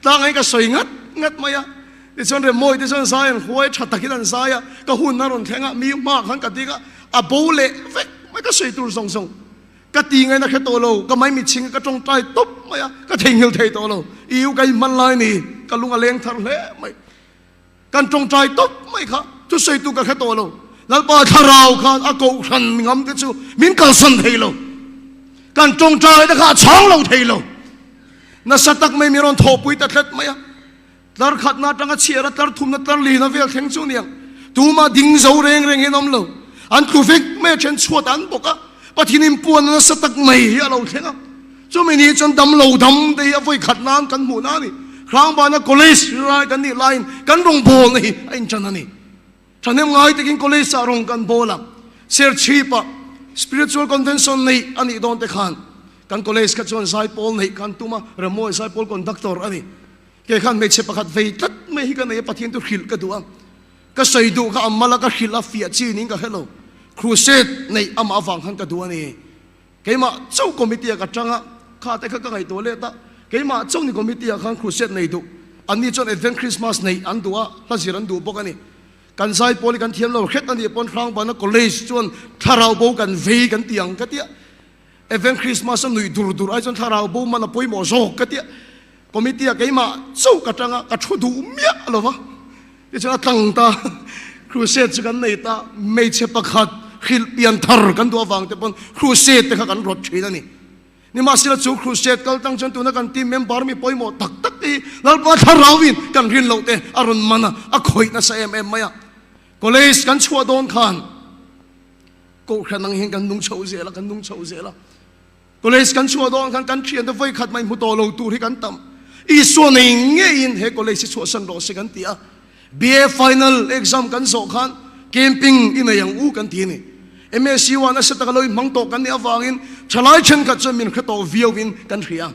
Tlangah hi ka sawi ngat ngat mai a, tichuan Remawi te chuan zai an huai tha takin an zai a, ka hun a rawn thleng a, mi hma khan ka ding a, a bo leh vek mai ka sawi tur zawng zawng. Ka ti ngaina hre tawh lo, ka maimichhing ka tawngtai tawp mai a, ka theihnghilh thei tawh lo. I u ka inhman lai ni, ka lung a leng thar hle mai. Kan tawngtai tawp mai kha, thusawitu ka hre tawh lo. Lalpa thlarau khan a kohhran ngam te chu min kalsan thei lo. Kan tawngtai te kha a chhang lo thei lo. Nasa tak mai min rawn thawhpui ta tlat mai a. Tlar khatna atanga chhiar a tlar thumna tlar lina vel thleng chu niang. Tumah ding zo reng reng hian awm lo. An tlu vek mai a then chhuat an bawk a. Pathian in puan nasa tak mai hi a lo thleng a. Chumi ni chuan dam lo dam te hi a vawi khat nan kan hmuh na a ni. Hrangbana college rai kan nih laiin kan rawngbawlna hi a intan a ni. Thahnem ngai takin college ah rawng kan bawl a, Serchhip ah Spiritual Convention neih a nih dawn te khan kan college kha chuan zaipawl neih kan tum a, Remawi zaipawl conductor a ni. Kei khan hmeichhe pakhat vei tlat mai hi ka nei a, Pathian chu hrilh ka duh a, ka sawi duh kha a mal a, ka hrilh a, fiah chi niin ka hre lo. Crusade neih amah avang khan ka duh a ni. Keimah chauh committee ah ka tang a, kha te kha ka ngaihtuah let a, keimah chauh ni committee ah khan crusade nei duh, anni chuan Advent Christmas neih an duh a, hla zir an duh bawk a ni. Kan zai pawl hi kan thiam lo hret a nih pawn Hrangbana College chuan thlarau bo kan vei kan ti ang ka tia. Advent Christmas a nuih dur dur ai chuan thlarau bo man a pawimawh zawk ka tia. Committee ah keimah chauh ka tang a, ka thu duh miah lo va. Tichuan a tlang ta, crusade chu kan nei ta, hmeichhe pakhat hrilh pian thar kan duh avang te pawn crusade te kha kan rawt thin a ni. Nimahsela chu crusade kal tang chuan tuna kan team member mi pawimawh tak tak te hi Lalpa thlarauin kan rin loh te a rawn man a, a khawih nasa em em mai a. College kan chhuah dawn khan Kohhran ang hian kan nung chho zel a, kan nung chho zel a. College kan chhuah dawn khan kan thiante vawi khat mai hmu tawh lo tur hi kan tam. Isua nei ngeiin he college hi chhuahsan rawh se kan ti a. BA final exam kan zawh khan camping i nei ang u kan ti a ni. MSU ah nasa taka lo inhmang tawh kan nih avangin thalai thenkhat chuan min hre tawh viauin kan hria.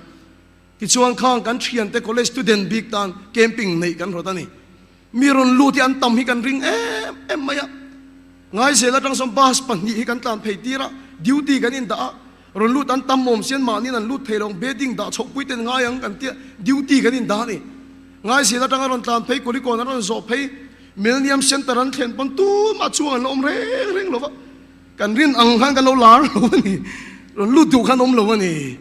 Tichuan khang kan thiante college student bik tan camping neih kan rawt a ni. Mi rawn lut hi an tam hi kan ring em em mai a. Ngaizel atang sawn bus pahnih hi kan tlan phei tir a, duty kan indah a, rawn lut an tam awm sian mahniin an lut thei lo ang, bedding dah chhoh pui ten ngai ang kan tia duty kan indah a ni. Ngaizel atanga rawn tlan phei Kulikawn an rawn zawh phei Millennium Centre an thlen pawn tumah chhuang an la awm reng reng lo va, kan rin ang khan kan lo lar lo a ni, rawn lut duh khan awm lo a ni.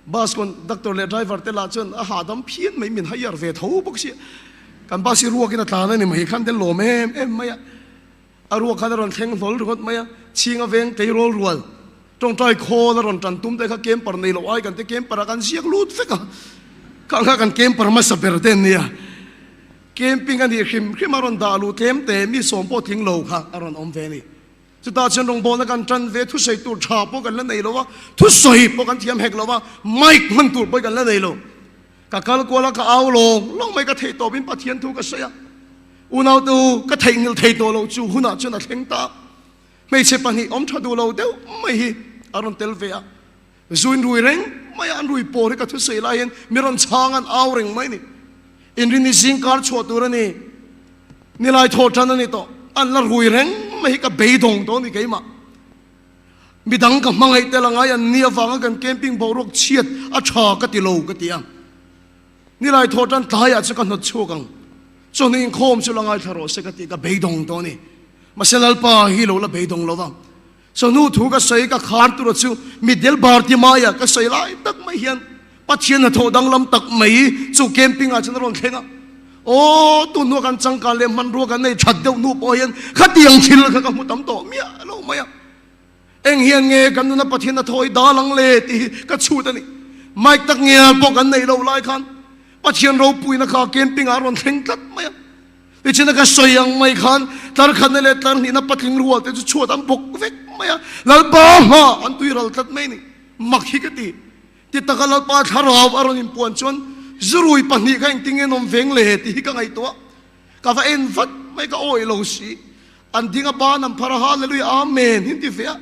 Bus conductor leh driver te lah chuan a hahdam phian mai, min hire ve tho bawk sia. Kan bus hi ruakin a tlan a ni mai khan te lawm em em mai a. A ruak khan a rawn thleng hlawl ringawt mai a, chhing a veng tleirawl rual tawngtai khawl a rawn tan tum te kha camper nei loh ai kan te camper ah kan ziak lut vek a, khang kha kan camper hmasa ber te an nia. Camping a nih hrim hrim a rawn dah luh tlem te mi sawm pawh tling lo kha a rawn awm ve a ni. Chutah chuan rawngbawlna kan tan ve, thusawi tur tha pawh kan la nei lo a, thusawi pawh kan thiam hek lo a, mic hman tur pawh kan la nei lo. Ka kal kual a, ka au lawng lawng mai, ka theih tawpin Pathian thu ka sawi a. Unaute u, ka theihnghilh thei tawh lo chu hunah chuan a thleng ta. Hmeichhe pahnih awm tha duh lo deuh mai hi a rawn tel ve a. Zuin rui reng mai a, an rui pawr hi ka thusawi lai hian mi rawn chhang an au reng mai a ni. Inrinni zing kar chhuah tur a ni, nilai thaw tan a ni tawh, an la rui reng mai hi ka beidawng tawh a ni keimah. Midang ka hmangaih tel angai an ni avanga kan camping boruak chhiat a tha ka ti lo ka ti a. Nilai thaw tan tlaiah chu ka hnawt chhuak ang, chawhnu inkhawm chu la ngaithla rawh se ka ti, ka beidawng tawh a ni. Mahse Lalpa hi lo la beidawng lo va. Chawhnu thu ka sawi ka khar tura chu mitdel Bartimaia ka sawi lai tak mai hian Pathian hnathawh danglam tak mai chu camping ah chuan a rawn thleng a. Aw, tun hnua kan changkan leh hmanrua kan nei that deuh hnu pawh hian khatiang thil kha ka hmu tam tawh miah lo mai a. Eng hian nge kan nuna Pathian hnathawh hi dal ang le tih hi ka chhut a ni. Mic tak ngial pawh kan neih loh lai khan Pathian ropuina kha camping ah a rawn thleng tlat mai a. Tichuan ka sawi ang mai khan tlar khatna leh tlar hnihna patling rual te chu chhuat an bawk vek mai a, Lalpa hma an tui ral tlat mai a ni. Mak hi ka ti. Ti taka Lalpa thlarau a rawn inpuan chuan zurui pahnih kha engtin nge an awm veng le tih hi ka ngaihtuah. Ka va en vat mai ka awih lo si. An ding a ban an phar a Hallelujah Amen hi an ti ve a.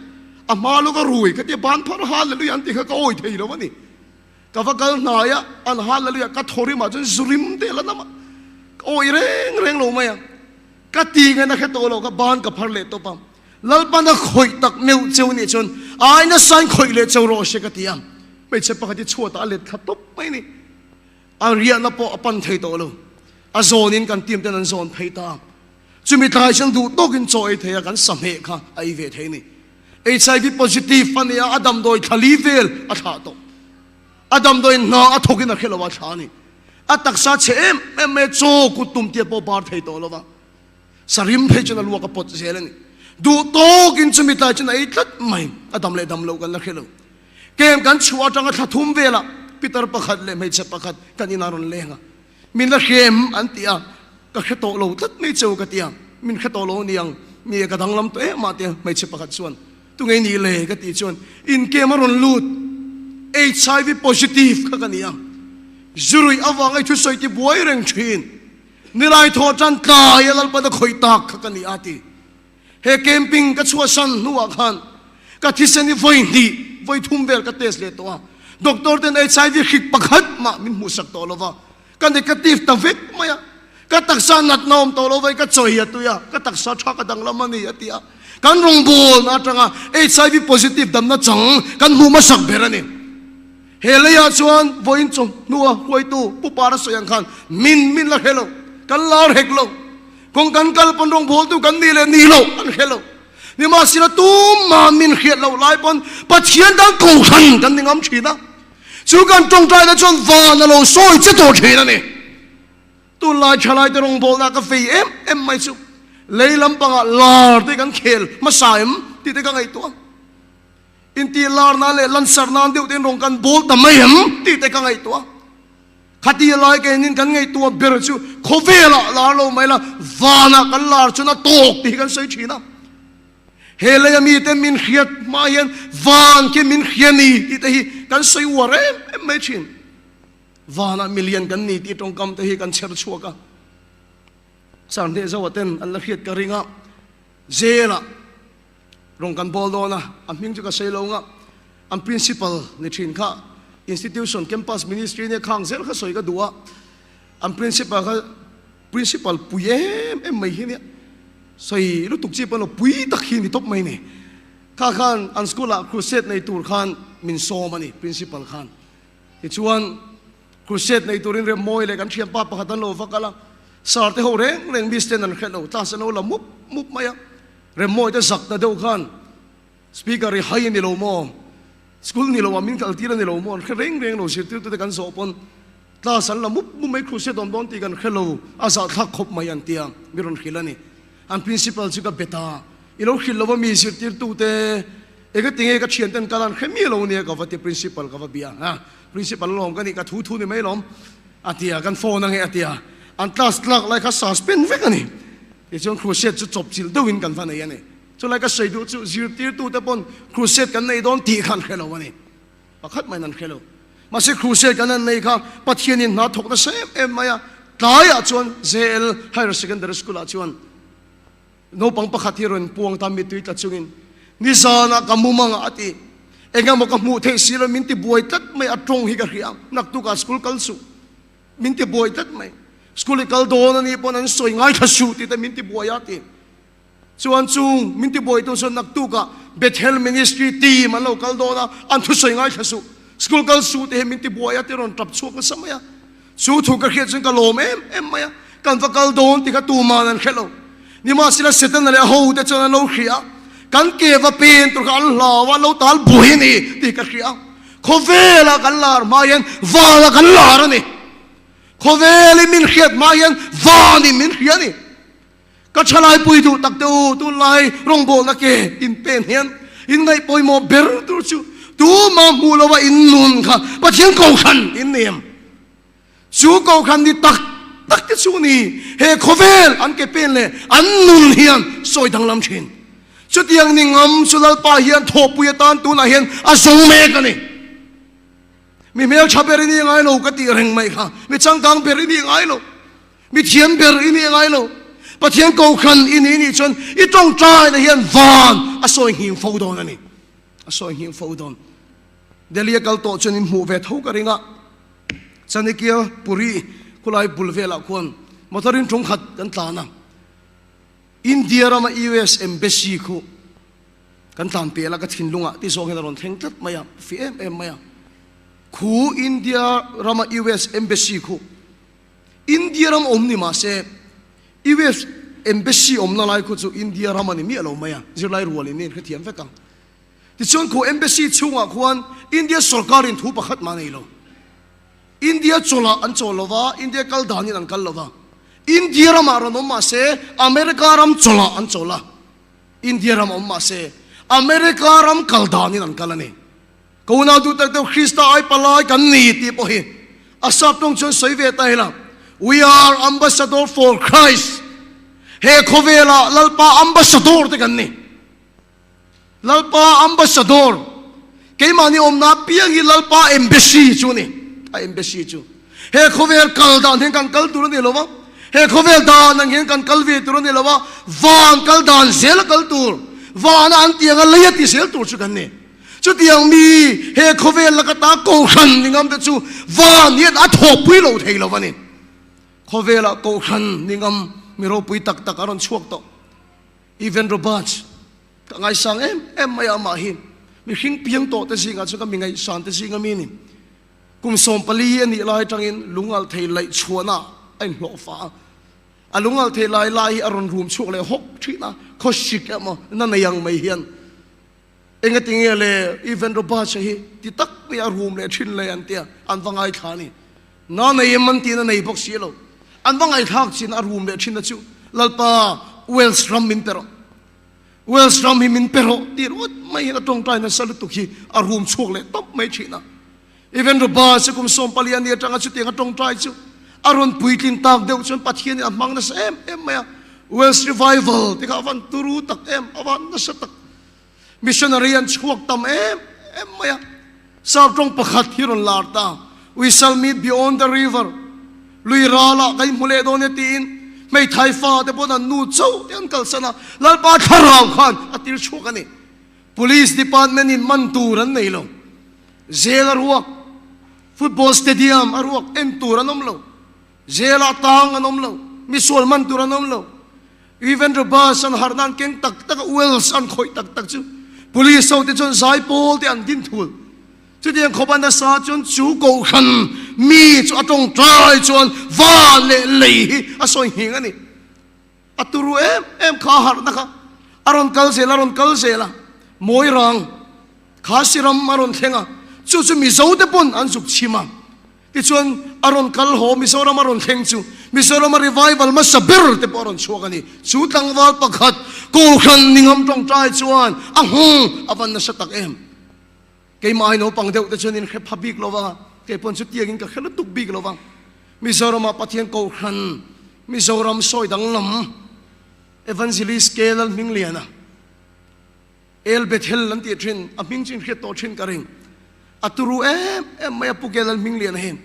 A hma lawk a rui ka ti a ban phar a Hallelujah an ti kha ka awih thei lo a ni. Ka va kal hnai a, an hallelujah ka thaw rimah chuan zu rim te la nam a, ka awih reng reng lo mai a, ka ti ngaihna hre tawh lo, ka ban ka phar leh tawp a, Lalpan a khawih tak meuh cheu nih chuan ai nasa in khawih leh cheu rawh se ka ti a, hmeichhe pakhat hi chhuatah a let thla tawp mai a ni, a riahna pawh a pan thei tawh lo, a zawnin kan team ten an zawn phei ta a, chumi tlai chuan duh tawkin chaw ei thei a, kan sahmeh kha a ei ve thei a ni. HIV positive a nia, a damdawi thla li vel a thlah tawh. A damdawi hna a thawk in a hre lo a thla a ni. A taksa chhe em em mai a, chaw kut tum tiat pawh bar thei tawh lo va. Sarim phei chuan a luak a pawt zel a ni. Duh tawk in chumi tlai chuan a ei tlat mai, a dam leh dam loh kan la hre lo. Kem kan chhuah atanga thla thum velah Peter pakhat leh hmeichhe pakhat kan inah rawn leng a. Min la hre em? an ti a, ka hre tawh lo tlat mai cheu ka ti a, min hre tawh lo a niang, ni ka danglam tawh em a tia hmeichhe pakhat chuan tunge ni le ka tih chuan inkem a rawn lut, HIV positive kha ka ni a, zuruih avanga i thusawi ti buai reng thin, nilai thaw tan tlai a Lalpan a khawih tak kha ka ni a ti. He camping ka chhuahsan hnuah khan ka thisen hi vawi hnih, vawi thum vel ka test leh tawh a. Doctor ten HIV hrik pakhat mah min hmuhsak tawh lo va, ka negative ta vek mai a. Ka taksa natna awm tawh lo vai ka chawi a tui a, ka taksa tha ka danglam a ni a ti a. Kan rawngbawlna atanga HIV positive damna chang kan hmuh hmasak ber a ni. He leiah chuan vawiin chawhnua hruaitu Pu Para sawi ang khan min min la hre lo, kan lar hek lo. Kawng kan kal pawn rawngbawltu kan nih leh nih loh an hre lo. Nimahsela tumah min hriat loh lai pawn Pathian tan kohhran kan ni ngam thin a. Chu kan tawngtaina chuan van a lo sawi che tawh thin a ni. Tunlai thalaite rawngbawlna ka fei em em mai chu lei lampangah lar te kan khel hmasa em tih te ka ngaihtuah a. Intih lar nan leh lansar nan deuh tein rawng kan bawl ta mai em tih te ka ngaihtuah a. Khati lai keinin kan ngaihtuah ber chu khawvelah lar lo mai la, vanah kan lar chuan a tawk tih hi kan sawi thin a. He leia mite min hriat hma hian van khi min hria ni tih te hi kan sawi uar em em mai thin. Vanah milian kan ni tih tawngkam te hi kan chher chhuak a. Sarhneh zoa ten an la hriat ka ring a, jail-ah Rawng kan bawl dawn a, a hming chu ka sawi lo nga, an principal ni thin kha institution campus ministry nia khang zel kha sawi ka duh a, an principal kha principal pui em em mai hi nia, sawi lutuk chi pawh pui tak hi ni tawp mai ni, kha khan an school ah crusade nei tur khan min sawm a ni principal khan, tichuan crusade nei turin Remmawi leh kan thianpa pakhat an lo va kal a, sir te ho reng reng miss ten an hre lo, class an lo la mup mup mai a. Remmawi te zak ta deuh khan speaker i hai a ni lo maw? School ni lo ah min kal tir a ni lo maw? An hre reng reng lo zirtirtu te kan zawh pawn class an la mup mup mai crusade awm dawn tih kan hre lo a zahthlak khawp mai an tia mi rawn hrilh a ni. An principal chu ka bet a, i lo hrilh lo a mi zirtirtu te eng ati nge ka thian ten kal an hre mi lo nia ka va ti principal ka va bia a, principal alawm ka nih ka thu thu ni mai lawm a tia kan phone ange a tia. An class tlak lai kha suspend vek a ni. Tichuan crusade chu chawpchilh deuhin kan va nei a ni. Chulai ka sawi duh chu zirtirtute pawn crusade kan nei dawn tih kha an hre lo a ni. Pakhat maiin an hre lo. Mahse crusade kan han nei kha Pathianin hna thawk nasa em em mai a. Tlaiah chuan JL Higher Secondary School ah chuan naupang pakhat hi rawn puang ta mittui tla chungin nizanah ka mumang ah a ti. Engemaw ka hmuh theih si lo min ti buai tlat mai a tawng hi ka hria. Naktukah school kal suh. Min ti buai tlat mai. School i kal dawn a nih pawn an sawi ngaithla suh tih te min ti buai a ti. Chuan chung min ti buaitu chuan naktukah Bethel Ministry team an lo kal dawn a, an thusawi ngaithla suh. School kal suh tih hi min ti buai a ti rawn tap chhuak nasa mai a. Chu thu ka hriat chuan ka lawm em em mai a. Kan va kal dawn tih kha tuman an hre lo. Nimahsela Setana leh a hote chuan an lo hria a, kan ke va pen tur kha an hlau a, an lo tal buai a ni tih ka hria a. Khawvela kan lar hma hian vana kan lar a ni. Khawvelin min hriat hma hian vanin min hria a ni. Ka thalaipui duh tak te u, tunlai rawngbawlna ke in pen hian in ngaih pawimawh ber tur chu tuma hmuh lova in nun kha Pathian Kohhran in nei em? Chu Kohhran ni tak tak te chu ni he khawvel an ke pen leh an nun hian sawi danglam thin. Chutiang ni ngam chu Lalpa hian thawhpui atan tunah hian a zawng mek a ni. Mi hmeltha ber i ni ngai lo ka tih reng mai kha, mi changkang ber i ni ngai lo. Mi thiam ber i nih ngai lo. Pathian Kohhran i nih nih chuan i tawngtaina hian van a sawi nghing fo dawn a ni. A sawi nghing fo dawn. Delhi a kal tawh chuan in hmuh ve tho ka ring a. Chanikia Puri khulai bul velah khuan motor in ṭum khat kan tlan a. India rama US Embassy khu kan tlan pel a ka thinlungah ti zawng hian a rawn thleng tlat mai a, fi em em mai a. Khu India rama US Embassy khu India ram awm ni mah se US Embassy awmna lai khu chu India ram a ni miah lo mai a, zirlai rual in in hrethiam vek ang. Tichuan khu Embassy chhungah khuan India sorkar in thu pakhat mah nei lo. India chawlh ah an chawl lo va, India kal dan in an kal lo va. India ramah rawn awm mah se America ram chawlh ah an chawl a, India ram awm mah se America ram kal dan in an kal a ni. Ka unau duh tak deuh Krista ai palai kan ni tih pawh hi a sap tawng chuan sawi ve ta ila, We are ambassador for Christ. He khawvelah Lalpa ambassador te kan ni. Lalpa ambassador keimahni awmna piang hi Lalpa embassy chu a ni. A embassy chu he khawvel kal dan hian kan kal tur a ni lo va, he khawvel dan ang hian kan kal ve tur a ni lo va, van kal dan zel a kal tur, vana an tiang a lei a ti zel tur chu kan ni. Chutiang mi he khawvel laka ta Kohhran ni ngam te chu van hian a thawhpui lo thei lo a ni. Khawvelah Kohhran ni ngam mi ropui tak tak a rawn chhuak tawh. Evan Roberts ka ngaisang em em mai a, amah hi mihring piang tawh te zingah chuan ka mi ngaihsan te zinga mi a ni. Kum 14 a nih lai atangin lungalh thei laih chhuahna a inhlawh fa a. A lungalh thei lai lai hi a rawn rum chhuak leh hawk thin a, khawsik emaw na nei ang mai hian. Engati nge le Evan Roberts-a hi ti tak mai a rum leh thin le an tia, an va ngaithla a ni. Na nei em an tiin a nei bawk si lo. An va ngaithlak chin a rum leh thin a chu, Lalpa, Wales ram min pe rawh. Wales ram hi min pe rawh tih ringawt mai hian a tawngtai nasa lutuk hi a rum chhuak leh tawp mai thin a. Evan Roberts-a kum 14 a ni atanga chutiang a tawngtai chu a rawn puitlin tak deuh chuan Pathianin a hmang nasa em em mai a. Wales Revival te kha a van turu tak em, a van nasa tak. Missionary an chhuak tam em em mai a, Sap tawng pakhat hi rawn lar ta, We shall meet beyond the river, lui ralah kan inhmu leh dawn e tiin hmeithai fa te pawn an nu chauh te an kalsan a, Lalpa thlarau khan a tir chhuak a ni. Police department in man tur an nei lo, jail a ruak, football stadium a ruak, en tur an awm lo, jail ah tang an awm lo, misual man tur an awm lo. Even Roberts an harh nan keng tak tak a Wells an khawih tak tak chu Police ho te chuan zai pawl te an din thul. Chutiang khawp a nasa chuan chu kohhran mi chu a tawngtai chuan van leh lei hi a sawi nghing a ni. A turu em em kha a harhna kha a rawn kal zel a rawn kal zel a, Mawirang kha siram a rawn thleng a, chu chu Mizo te pawn an zuk chhim a. Tichuan, a rawn kal haw Mizoram a rawn thleng chu Mizorama revival hmasa ber te pawh a rawn chhuak a ni. Chu tlangval pakhat Kohhran Ningam tawngtai chuan a nghawng a van nasa tak em. Keimah ai naupang deuh te chuan in hre pha bik lo vang a, kei pawn chutiangin ka hre lutuk bik lo vang. Mizorama Pathian Kohhran, Mizoram sawi danglam Evangelist K Lalhmingliana, El Bethel an tih thin, a hming chu inhriat tawh thin ka ring. A turu em em mai a Pu K Lalhmingliana hi.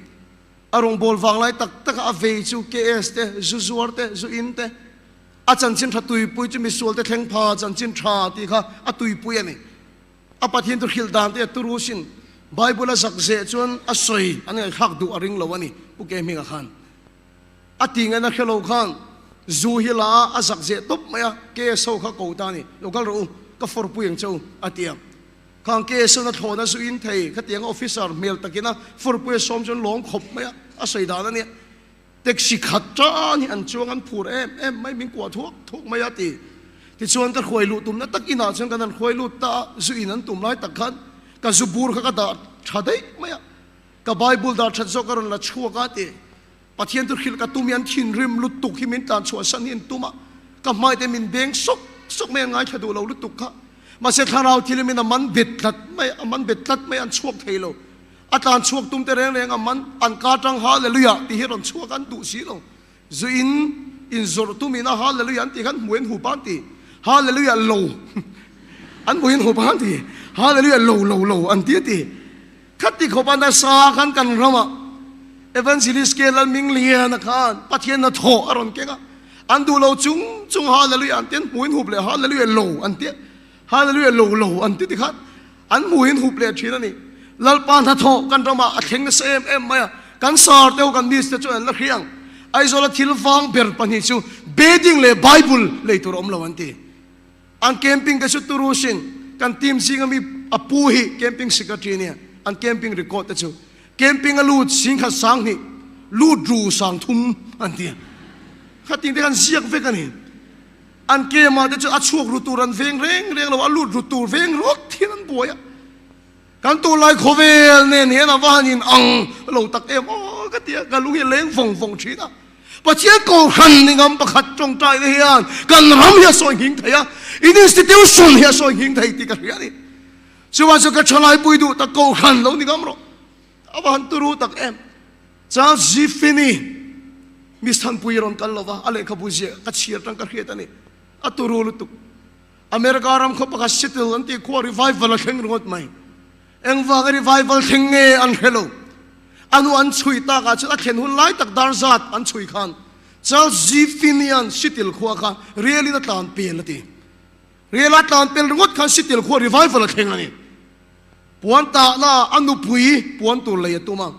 A rawngbâwl vang lai tak taka a vei chu KS te, zu zuar te, zu in te, a chanchin tha tuipui chu misual te thleng pha chanchin tha tih kha a tuipui a ni. A Pathian chu hrilh dan te a turu sin. Bible a zak zeh chuan a sawi an ngaihthlak duh a ring lo a ni, Pu Ke Hminga khan. A ti ngaihna hre lo khan zu hi la a, a zak zeh tawp mai a, KS ho kha ko ta a ni, lo kal rawh u, ka fawrpui ang che u, a ti a. Khang KS ho na thlawhna zu in thei, khatianga officer hmel takina fawrpui a sawm chuan lawm khawp mai a, a sawi dan a nia. Taxi khat tan hi an chuang an phur em em mai, min kuah thuak thuak mai a ti. Tichuan ka hruai luh tumna tak inah chuan kan han hruai lut ta a, zu in an tum lai tak khan ka zu bur kha ka dah tha daih mai a, ka Bible dah that zawk a rawn la chhuak a ti. Pathian chu hrilh ka tum i an thinrim lutuk hi min tlan chhuah san hi an tum a, ka hmai te min beng sawk sawk mai an ngaithla duh lo lutuk kha. Mahse thlarau thil hi min a man bet tlat mai a, a man bet tlat mai a, an chhuak thei lo. A tlan chhuak tum te reng reng a man, an ka tang Hallelujah tih hi rawn chhuak an duh si lo. Zu in in zawrh tum ina Hallelujah an tih khan hmuh in hup an ti. Hallelujah lo an hmuh in hup an ti. Hallelujah lo lo lo an ti a ti. Khati khawp a nasa khan kan ramah Evangelist K Lalmingliana khan Pathian hnathawh a rawn keng a, an duh lo chung chung Hallelujah an ti, an hmuh in hup leh Hallelujah lo an ti a, Hallelujah lo lo an ti ti khan an hmuh in hup leh thin a ni. Lalpa hnathawh kan ramah a thleng nasa em em mai a, kan sar te ho kan miss te chu an la hria ang. Aizawla thil vang ber pahnih chu bedding leh Bible lei tur a awm lo an ti. An camping te chu Turusin kan team zinga mi a pu hi camping secretary nia, an camping record te chu camping a lut singkhat sanghnih lut ru sangthum an ti a, khating te khan ziak vek a ni. An camp ah te chu a chhuak ru tur an veng reng reng lo, a lut ru tur veng rawt hian an buai a. Kan tunlai khawvel nen hian a va han in ang lo tak em aw ka ti a, ka lung hi a leng vawng vawng thin a. Pathian Kohhran ni ngam pakhat tawngtaina hian kan ram hi a sawi nghing thei a, in institution hi a sawi nghing thei tih ka hria a ni. Chuan chu ka thalaipui duh tak Kohhran lo ni ngam rawh. A va han turu tak em. Charles G. Finney, Miss Thanpui rawn kal lova, a lehkhabu ziah ka chhiar tang ka hriat a ni. A turu lutuk. America ram khaw pakhat Seattle an tih khua revival a thleng ringawt mai. Engvanga revival thleng nge an hre lo. A nu an chhui takah chuan a thlen hun lai tak dar zat an chhui khan Charles G. Finney-a'n Seattle khua kha rialin a tlan pel a ti. Rial a tlan pel ringawt khan Seattle khua revival a thleng a ni. Puan tahna a nupui puan tur lei a tum a,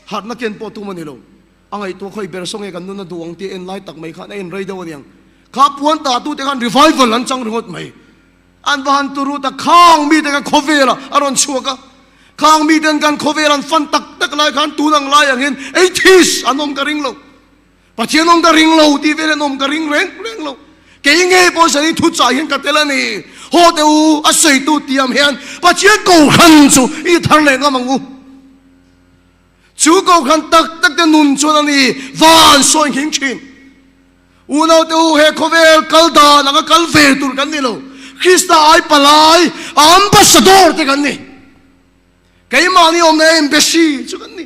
harhna ken pawh tum a ni lo. A ngaihtuah khawi ber saw nge kan nun a duh ang tih a en lai tak mai khan a en rei deuh a niang. Kha puan tahtute khan revival an chang ringawt mai. An va han turu ta khang mite kha khawvelah a rawn chhuak a. Khang miten kan khawvel an fan tak tak lai khan tun ang lai ang hian atheist an awm ka ring lo. Pathian awm ka ring lo tih vel an awm ka ring reng reng lo. Kei ngei pawh zan in thuchah hian ka tel a ni. Haw teh u, a sawitu tiam hian Pathian kohhran chu i thar leh ngam ang u. Chu kohhran tak tak te nun chuan a ni van sawi nghing thin. Unaute u, he khawvel kal dan anga kal ve tur kan ni lo. Krista ai palai, a ambassador te kan ni. Keimahni awmna embassy chu kan ni.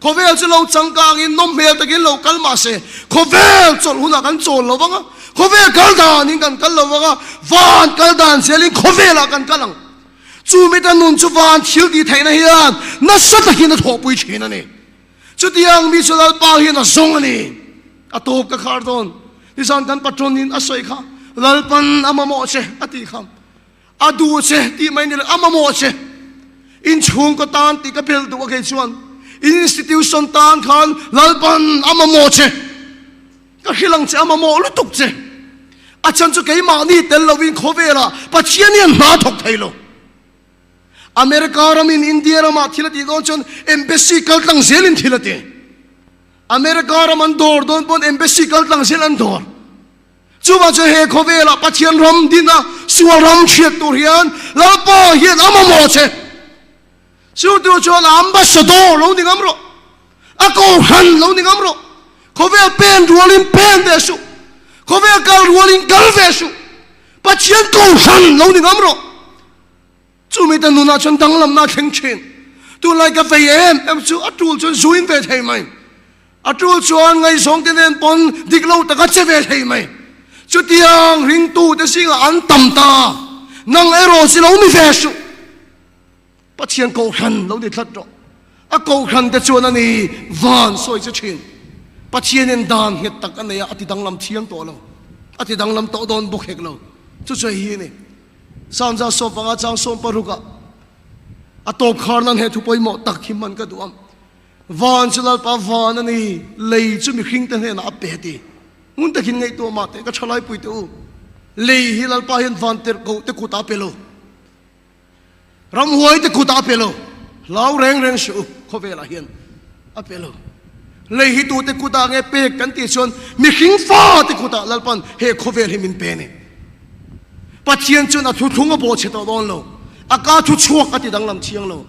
Khawvel chu lo changkangin nawm hmel takin lo kal mah se, khawvel chawlh hunah kan chawl lo vang a, khawvel kal danin kan kal lo vang a, van kal dan zelin khawvelah kan kal ang. Chu mita nun chu van thil tih theihna hian nasa takin a thawhpui thin a ni. Chutiang mi chu Lalpa hian a zawng a ni. A tawp ka khar dawn. Nizan kan patronin a sawi kha, Lalpan a mamawh che a tih kha. A duh che tih mai ni lo, a mamawh che. Inchhungkaw tan tih ka belh duh a kei chuan. Institution tan khan Lalpan a mamawh che. Ka hrilh ang che, a mamawh lutuk che. A chhan chu keimahni tel lovin khawvelah Pathian hian hna thawk thei lo. America ramin India ramah thil a tih dawn chuan embassy kal tlang zelin thil a ti. America ram an dawr dawn pawn embassy kal tlang zel an dawr. Chuvang chuan he khawvelah Pathian ram dina sual ram hriat tur hian Lalpa hian a mamawh che. Chu tur chuan a ambassador lo ni ngam rawh, a kohhran lo ni ngam rawh, khawvel pen rualin pen ve suh, khawvel kal rualin kal ve suh, Pathian kohhran lo ni ngam rawh. Chumi te nunah chuan danglamna a thleng thin. Tunlai ka vei em em chu a tul chuan zuin ve thei mai. A tul chuan ngaihzawngte nen pawn dik lo taka che ve thei mai. Chutiang ringtute zingah an tam ta. Nang erawh chi lo ni ve suh. Pathian kohhran lo ni tlat rawh. A kohhran te chuan a ni van sawi che thin. Pathianin dan nghet tak a nei a, a ti danglam thiang tawh lo. A ti danglam tawh dawn bawk hek lo. Chu chu hei hi a ni. Samza 15 chang 16 ah a tawp khar nan he thu pawimawh tak hi hman ka duh ang. Van chu Lalpa van a ni, lei chu mihringte hnenah a pe ti. Ngun takin ngaihtuah mah teh ka thalaipui teh u. Lei hi Lalpa hian van tirhkoh te kutah a pe lo. Ramhuai te kutah a pe lo. Hlau reng reng suh u, khawvelah hian a pe lo. Lei hi tute kutah nge pek kan tih chuan mihring fa te kutah Lalpan he khawvel hi min pe a ni. Pathian chuan a thuthlung a bawhchhe tawh dawn lo. A ka thu chhuak a ti danglam chiang lo.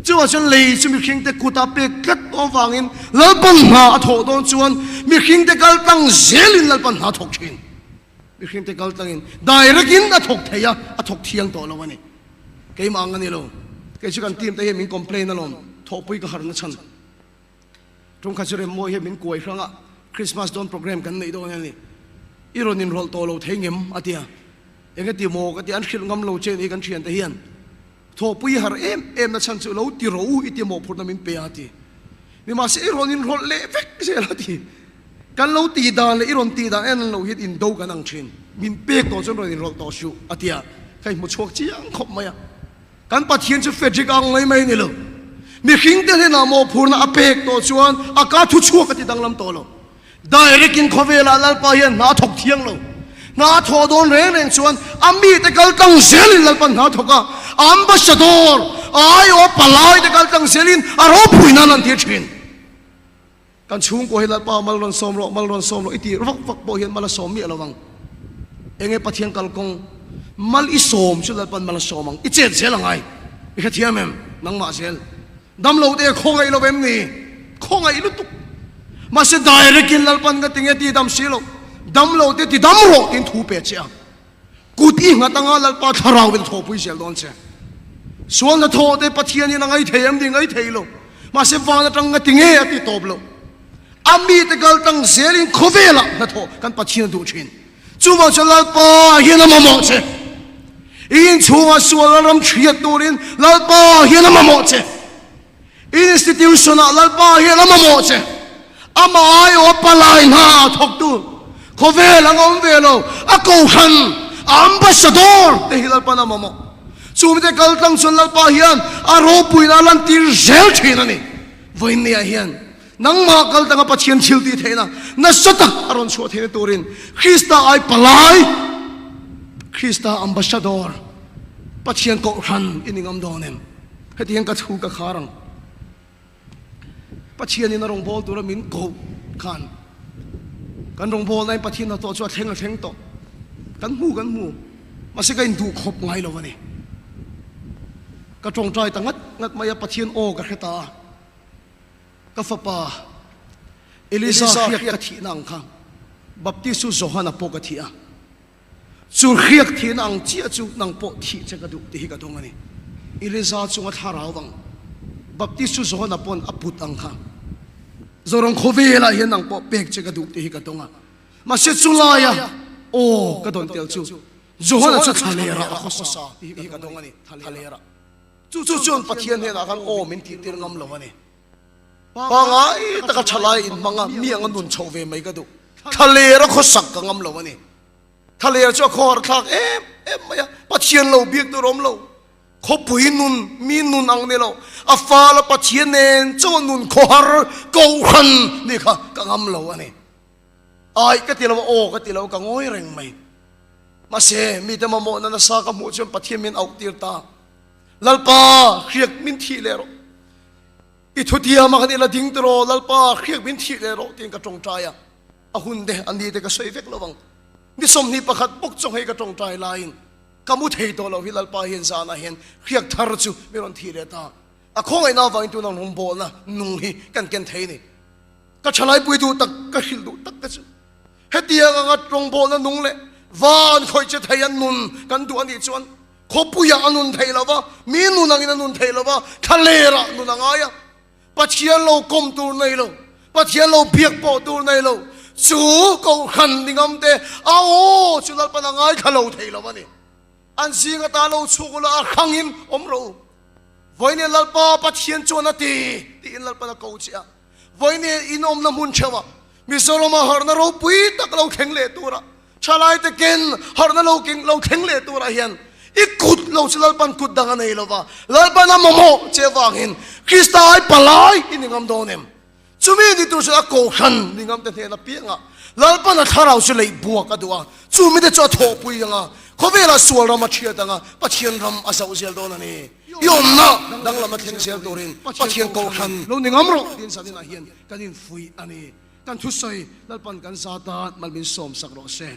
Chuvang chuan lei chu mihringte kuta pek tlat tawh avangin Lalpan hna a thawh dawn chuan mihringte kal tlang zelin Lalpan hna a thawk thin. Mihringte kal tlangin direct in a thawk thei a, a thawk thiang tawh lo a ni. Keimah ang a ni lo. Kei chu kan team te hian min complain alawm, thawhpui ka harhna chhan. Ṭawngkhat chu Remmawi hian min kuai hrang a, Christmas dawn program kan neih dawn a ni. I rawn inrawlh tawh lo thei ngem? a ti a. Eng ati maw ka ti a, an hrilh ngam lo che ni kan ṭhiante hian. Thawhpui har em em na chhan chu lo ti rawh u i ti mawhphurhna min pe a ti. Nimahse i rawn inrawlh leh vek zel a ti. Kan lo tih dan leh i rawn tih dan en an lo hian indo kan ang thin. Min pek tawh chuan rawn inrawlh tawh suh a ti a, ka inhmu chhuak chiang khawp mai a. Kan Pathian chu Frederick ang mai mai a ni lo. Mihringte hnenah mawhphurhna a pek tawh chuan a ka thu chhuak a ti danglam tawh lo. Direct in khawvelah Lalpa hian hna a thawk thiang lo. Hna a thawh dawn reng reng chuan a mite kal tlang zelin Lalpan hna a thawk a, ambassador, aiawh palai te kal tlang zelin a ropui nan an tir thin. Kan chhungkua hi Lalpa mal rawn sawm rawh, mal rawn sawm rawh i tih vak vak pawh hian mal a sawm miah lo ang. Enge Pathian kalkawng mal i sawm chu Lalpan mal a sawm ang. I chet zel a ngai. I hrethiam em? Nangmah zel. Damlo te khawngaih lo em ni? Khawngaih lutuk. Mahse direct in Lalpan ka ti nge ti dam si lo. Damlo te ti dam rawh tiin thu pe che a. Kut i nghat anga Lalpa thlarau in a thawhpui zel dawn che. Sual hnathawh te Pathian in a ngai thei em ni? Ngai thei lo. Mahse van atang nga ti nge a ti tawp lo. A mite kal tang zel in khawvel ah hnathawh kan Pathian a duh thin. Chuvang chuan Lalpa hian a mamawh che. I inchhungah sual a ram thiat turin Lalpa hian a mamawh che. Institution-ah Lalpa hian a mamawh che. Amah aiawh a palai hna a thawktu khawvel ang a awm ve lo. A kohhran, a ambassador te hi Lalpa'n a mamawh. Chumite kaltlang chuan Lalpa hian a ropuina a lantir zel thin a ni. Vawiinniah hian Nangmah kal tanga Pathian thil tih theihna nasa tak a rawn chhuah theihna turin Krista ai palai, Krista ambassador, Pathian kohhran i ni ngam dawn em? Heti hian ka thu ka khar ang. Pathianin a rawngbâwl tura min koh khan kan rawngbâwlnain Pathian hnathawh chu a thleng a thleng tawh. Kan hmu kan hmu. Mahse ka induh khawp ngai lo a ni. Ka tawngtai ta ngat ngat mai a, Pathian aw ka hre ta a. Ka fapa Elisa hriak ka thihna ang kha Baptist chu Johana pawh ka thih a, chu hriak thihna ang chiah chu nang pawh thih che ka duh tih hi ka dawng a ni. Elisa chunga thlarau ang Baptist chu Johana pawn a put ang kha Zoram khawvelah hian nang pawh pek che ka duh tih hi ka dawng a. Mahse chulaia aw ka dawn tel chu Johana chu thlalerah a khawsa tih hi ka dawng a ni, thlalerah. Chu chu chuan Pathian hnenah khan aw min tih tir ngam lo a ni. Pangai taka thalai in hmang a, mi anga nun chhoh ve mai ka duh. Thlaler a khawsak ka ngam lo a ni. Thlaler chu a khawhar thlak em em mai a, Pathian lo biak tur awm lo. Khawpui nun, mi nun ang ni lo, a fala Pathian nen chauh a nun khawhar kohhran ni kha ka ngam lo a ni. Ai ka ti lo a, aw ka ti lo, ka ngawi reng mai. Mahse, mite mamawhna nasa ka hmuh chuan Pathian min auh tir ta. Lalpa, hriak min thih leh rawh. I thutiam a kan ila ding tiraw, Lalpa, hriak min thih leh rawh tiin ka tawngtai a. A hun te, a ni te ka sawi vek lo ang. Ni 21 bawk chawng hei ka tawngtai laiin ka mu thei tawh lo hi Lalpa hian zanah hian hriak thar chu min rawn thih leh ta. A khawngaihna avangin tuna rawngbawlna nung hi kan ken thei a ni. Ka thalaipui duh tak, ka hrilh duh tak te chu hetiang anga rawngbawlna nung leh van khawih che thei an nun kan duh a nih chuan khawpuiah a nun thei lo va, mi nun angin a nun thei lo va, thlalerah nun a ngai a. Pathian lo kawm tur nei lo. Pathian lo biak pawh tur nei lo chu Kohhran ni ngam te a aw chu Lalpan a ngaithla lo thei lo a ni. An zing ata lo chhuk ula a hrangin awm rawh u. Vawiin Lalpa Pathian chuan a ti tiin Lalpan a ko che a. Vawiin in awmna hmun theuhah Mizorama harhna ropui tak lo thleng leh turah Thalaite ken harhna lo keng lo thleng leh turah hian i kut lo chu Lalpan kut dang a nei lo va, Lalpan a mamawh che avangin Krista ai palai i ni ngam dawn em? Chumi ni tur chuan a kohhran ni ngamte hnen apiangah Lalpan a thlarau chu leih buak a duh a, chumite chu a thawhpui ang a, khawvelah sual ram a thiat ang a, Pathian ram a zoh zel dawn a ni. I awmna danglam a thleng zel turin Pathian kohhran lo ni ngam rawh tiin zaninah hian kan infuih a ni. Kan thusawi Lalpan kan zat a, mal min sawmsak rawh se.